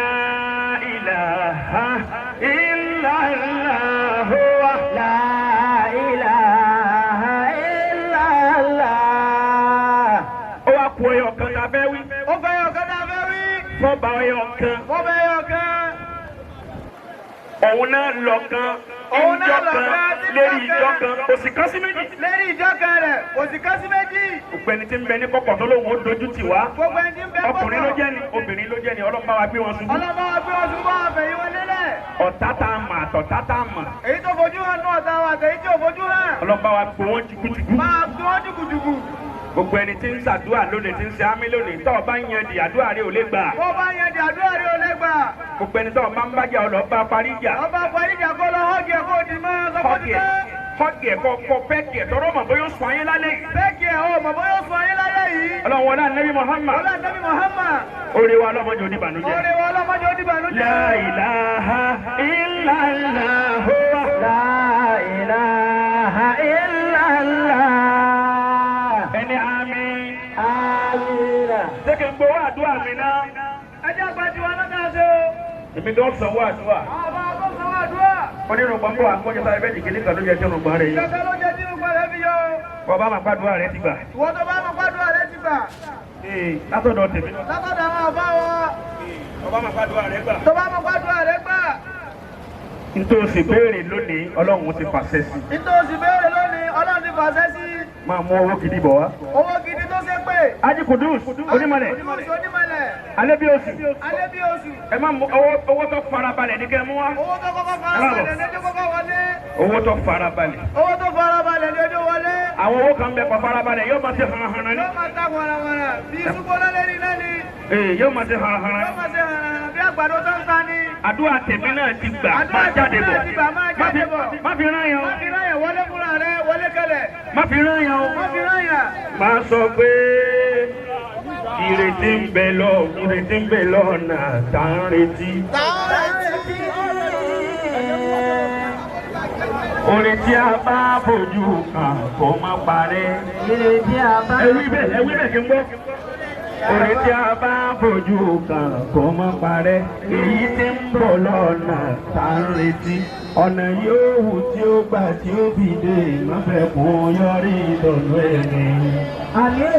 ilaha illallah. La ilaha illallah. Ó wá ku ẹyọ kan tá a fẹ́ wí. Ó fẹ́ ẹyọ kan tá a fẹ́ wí. Fọ́ba ẹyọ kan. Fọ́ba ẹyọ kan. Òun náà lọ kan. Òun náà lọ Ìjọ kan, kan lérí ìjọ kan. Kò sì kán sí méjì. Lérí ìjọ kan rẹ̀, kò sì kán sí méjì. Gbogbo ẹni tí ń bẹ ní kọ̀kọ̀ tó lóun ó dojú tì wá. Gbogbo ẹni tí ń bẹ kọ̀kọ̀. Ọkùnrin ló jẹ́ ni, obìnrin ló jẹ́ ni, Ọlọ́run bá wa gbé wọn ṣubú. Ọlọ́run bá wa gbé wọn ṣubú, bá wa fẹ̀yìn wọn lélẹ̀. Ọ̀tá tá a mọ̀ àtọ̀tá tá a mọ̀. Èyí tó fojú hàn nú ọ̀tá wa àtẹ̀yí tí ò fojú hàn. Ọlọ́run bá wa gbé wọn jùkújùkú. Máa gbé wọn jùkújùkú. Gbogbo ẹni tí ń ṣàdúrà lónìí tí ń ṣe ámì lónìí tọ́ ọ bá ń yan di àdúrà rẹ ò lè gbà. Bó bá yan di àdúrà rẹ ò lè gbà. Gbogbo ẹni tọ́ ọ máa ń bájà ọ lọ bá parí ìjà. Ọba parí ìjà kó lọ họ́ọ̀gì ẹ̀ kó di mọ́ sọ́kọ́ ti tán. Họ́ọ̀gì ẹ̀ kọ́ kọ́ pẹ́ẹ̀kì ẹ̀ tọ́rọ mọ̀ bóyá ó sùn ayé lálẹ́ yìí. Pẹ́ẹ̀kì ẹ̀ o mọ̀ bóyá ó sùn ayé lálẹ́ yìí. Ọlọ́run wọlé Ànábì Muhammad. Wọlé Ànábì Muhammad. Orí wa ọlọ́mọdé oníbànújẹ́. Orí wa ọlọ́mọdé oníbànújẹ́. La ilaha illallah. La ilaha illallah. Ẹni àmín. Àmín. Ṣé kí n gbowó àdúrà mi náà? Ẹ jẹ́ àgbà tiwa náà ṣe o. Èmi tó ń sanwó àdúrà. Àwọn bá tó ń sanwó àdúrà. Onírùngbọ̀n bọ̀ àkójọ sáré bẹ́ẹ̀ jìkìlì kan ló yẹ kí irùngbọ̀n rẹ̀ yọ. Ìjọba ló jẹ́ tí irùngbọ̀n rẹ̀ fi yọ. Bọ́ọ̀ bá máa gbàdúrà rẹ̀ ti gbà. Ìwọ tó bá máa gbàdúrà rẹ̀ ti gbà. Ee, látọ̀dọ̀ tèmi. Látọ̀dọ̀ àwọn àbá wa. Bọ́ọ̀ bá máa gbàdúrà rẹ̀ gbà. Tó bá máa gbàdúrà rẹ̀ gbà. Nítòsí béèrè lónìí, Ọlọ́run ti fàṣẹ sí. Nítòsí béèrè lónìí, Ọlọ́run ti fàṣẹ sí. Máa mú owó gidi bọ̀ wá. Owó gidi tó ṣe pé. Ájí Kudus onímọ̀lẹ̀. Kudus onímọ̀lẹ̀. Alẹ́ bí oṣù. Alẹ́ bí oṣù. Ẹ má mú owó tó farabalẹ̀ ní kẹ́ mú wá. Owó tó kọ́kọ́ farabalẹ̀ ní ojú kọ́kọ́ wọlé. Owó tó farabalẹ̀. Owó tó farabalẹ̀ ní ojú wọlé. Àwọn owó kan bẹ kọ́ farabalẹ̀ yóò máa ṣe hànàhànà ni. Yóò máa ta wàràwàrà bí súgbóná lérí náà ni. Ee yóò máa ṣe hànàhànà. Yóò máa ṣe hànàhànà bí àgbàdo tó ń ta ni. Àdúrà tèmi náà ti gbà máa jáde bọ̀. Àdúrà tèmi náà ti gbà máa jáde bọ̀. Má fi rán yàn o. Má fi rán yàn wọlé fúnra rẹ wọlé kẹlẹ̀. Má fi rán yàn o. Má fi rán yàn. Máa sọ pé ìrètí ń bẹ lọ ìrètí ń bẹ lọ́nà tá ń retí. Tá ń retí. Orin tí a bá fojú kàn kó má parẹ́. Ìrètí a bá. Ẹ wí bẹ́ẹ̀ ẹ wí bẹ́ẹ̀ kí n gbọ́. Orin tí a bá fojú kàn kó má parẹ́. Èyí tí ń bọ̀ lọ́nà tá ń retí. Ọ̀nà yóò wù tí ó gbà tí ó fi dé má fẹ́ kún yọrí ìdùnnú ẹni. Àní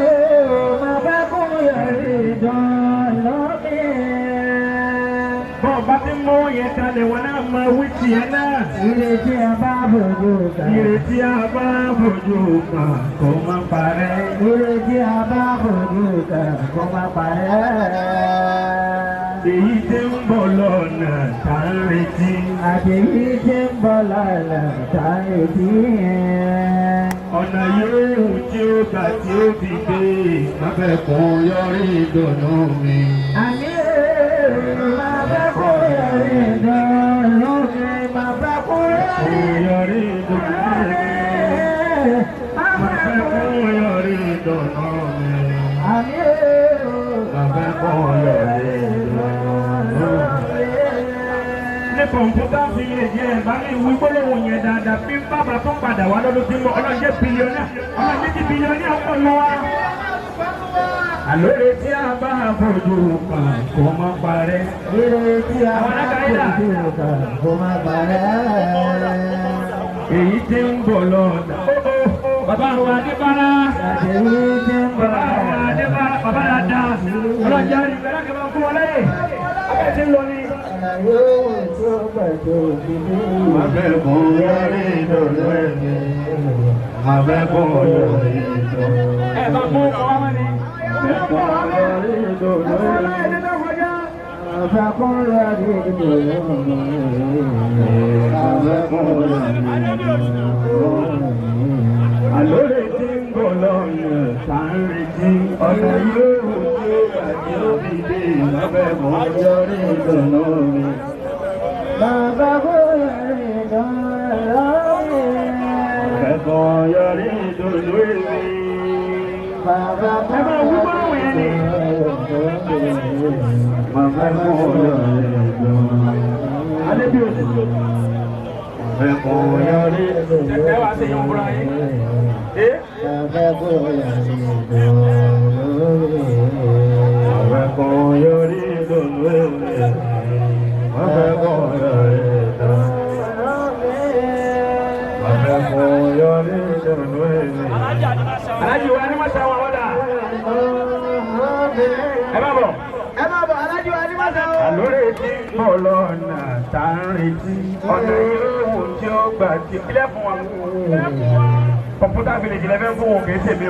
má fẹ́ kún yọrí ìdùnnú mi. Bọ́ọ̀ bá ti mú yẹn kalẹ̀ wọn náà máa wí tiẹ̀ náà. Ìrètí a bá fojú kàn. Ìrètí a bá fojú kàn kó má parẹ́. Ìrètí a bá fojú kàn kó má parẹ́. Èyí tí ń bọ̀ lọ́nà tá ń retí. Àtẹ̀yí tí ń bọ̀ lọ́nà tá ń retí. Ọ̀nà yóò tí ó gbà tí ó fi dé má fẹ́ kún yọrí ìdùnnú mi. Àní má fẹ́ kún yọrí ìdùnnú mi. Má fẹ́ kún yọrí ìdùnnú mi. Má Má fẹ́ kún yọrí ìdùnnú mi. Àní Má fẹ́ kún yọrí ìdùnnú mi. Ní kọ̀ǹpútà fi lè jẹ́ ẹ̀ bá ní ìwé gbólóhùn yẹn dáadáa bí bàbá tó padà wá lọ́dún tí mo ọlọ́jẹ́ bílíọ̀nà ọlọ́jẹ́ ti bílíọ̀nà ọ̀pọ̀ lọ wá. Àlóore tí a bá fojú kàn kó má parẹ́. Ìrètí a bá fojú kàn kó má parẹ́. Èyí tí ń bọ̀ lọ́nà. Bàbá wa Adébára. Àtẹ̀yí tí ń bọ̀ Bàbá wa Adébára. Bàbá dáadáa. Ọlọ́jà rí bẹ̀rẹ̀ kí wọ́n fún wọn láyè. Abẹ́ ti ń lọ ni. Ọ̀nà yóò tí ó gbà tó fi dé. Má fẹ́ kún yọrí ìdùnnú ẹni. Má fẹ́ kún yọrí ìdùnnú. Ẹ bá mú ọkọ̀ wá mọ́ ni. Má fẹ́ kún yọrí ìdùnnú ẹni. Má fẹ́ kún yọrí ìdùnnú mi. Má fẹ́ kún yọrí ìdùnnú mi. Àlóore tí ń bọ̀ lọ́nà tá ń retí. Ọ̀nà yóò tí ó gbà tí ó fi dé. Má fẹ́ kún yọrí ìdùnnú mi. Bàbá kún yọrí. ìdùnnú èmi. Ẹ máa wí gbọ́dọ̀ yẹn ni. Mo fẹ́ kó yọrí ìdùnnú. Adébíyòsì. Mo fẹ́ kó yọrí ìdùnnú. Ẹ wá sí ìyọ̀n fúnra yín. Mo fẹ́ kó yọrí ìdùnnú èmi. Mo fẹ́ kó yọrí ìdùnnú èmi. Mo fẹ́ kó yọrí ìdùnnú. Mo fẹ́ kó yọrí ìdùnnú èmi. Alájì wa ni wọ́n ṣe àwọn ọ̀dà. Ẹ má bọ̀. Ẹ má bọ̀, alájú wa ní mọ́tò. Àlórí tí ń bọ̀ lọ́nà tá ń retí. Ọ̀nà yóò tí ó gbà tí. Ilé fún wa. Kọ̀mpútà village lẹ́fẹ̀ẹ́ fún wọn kì í ṣèmi o.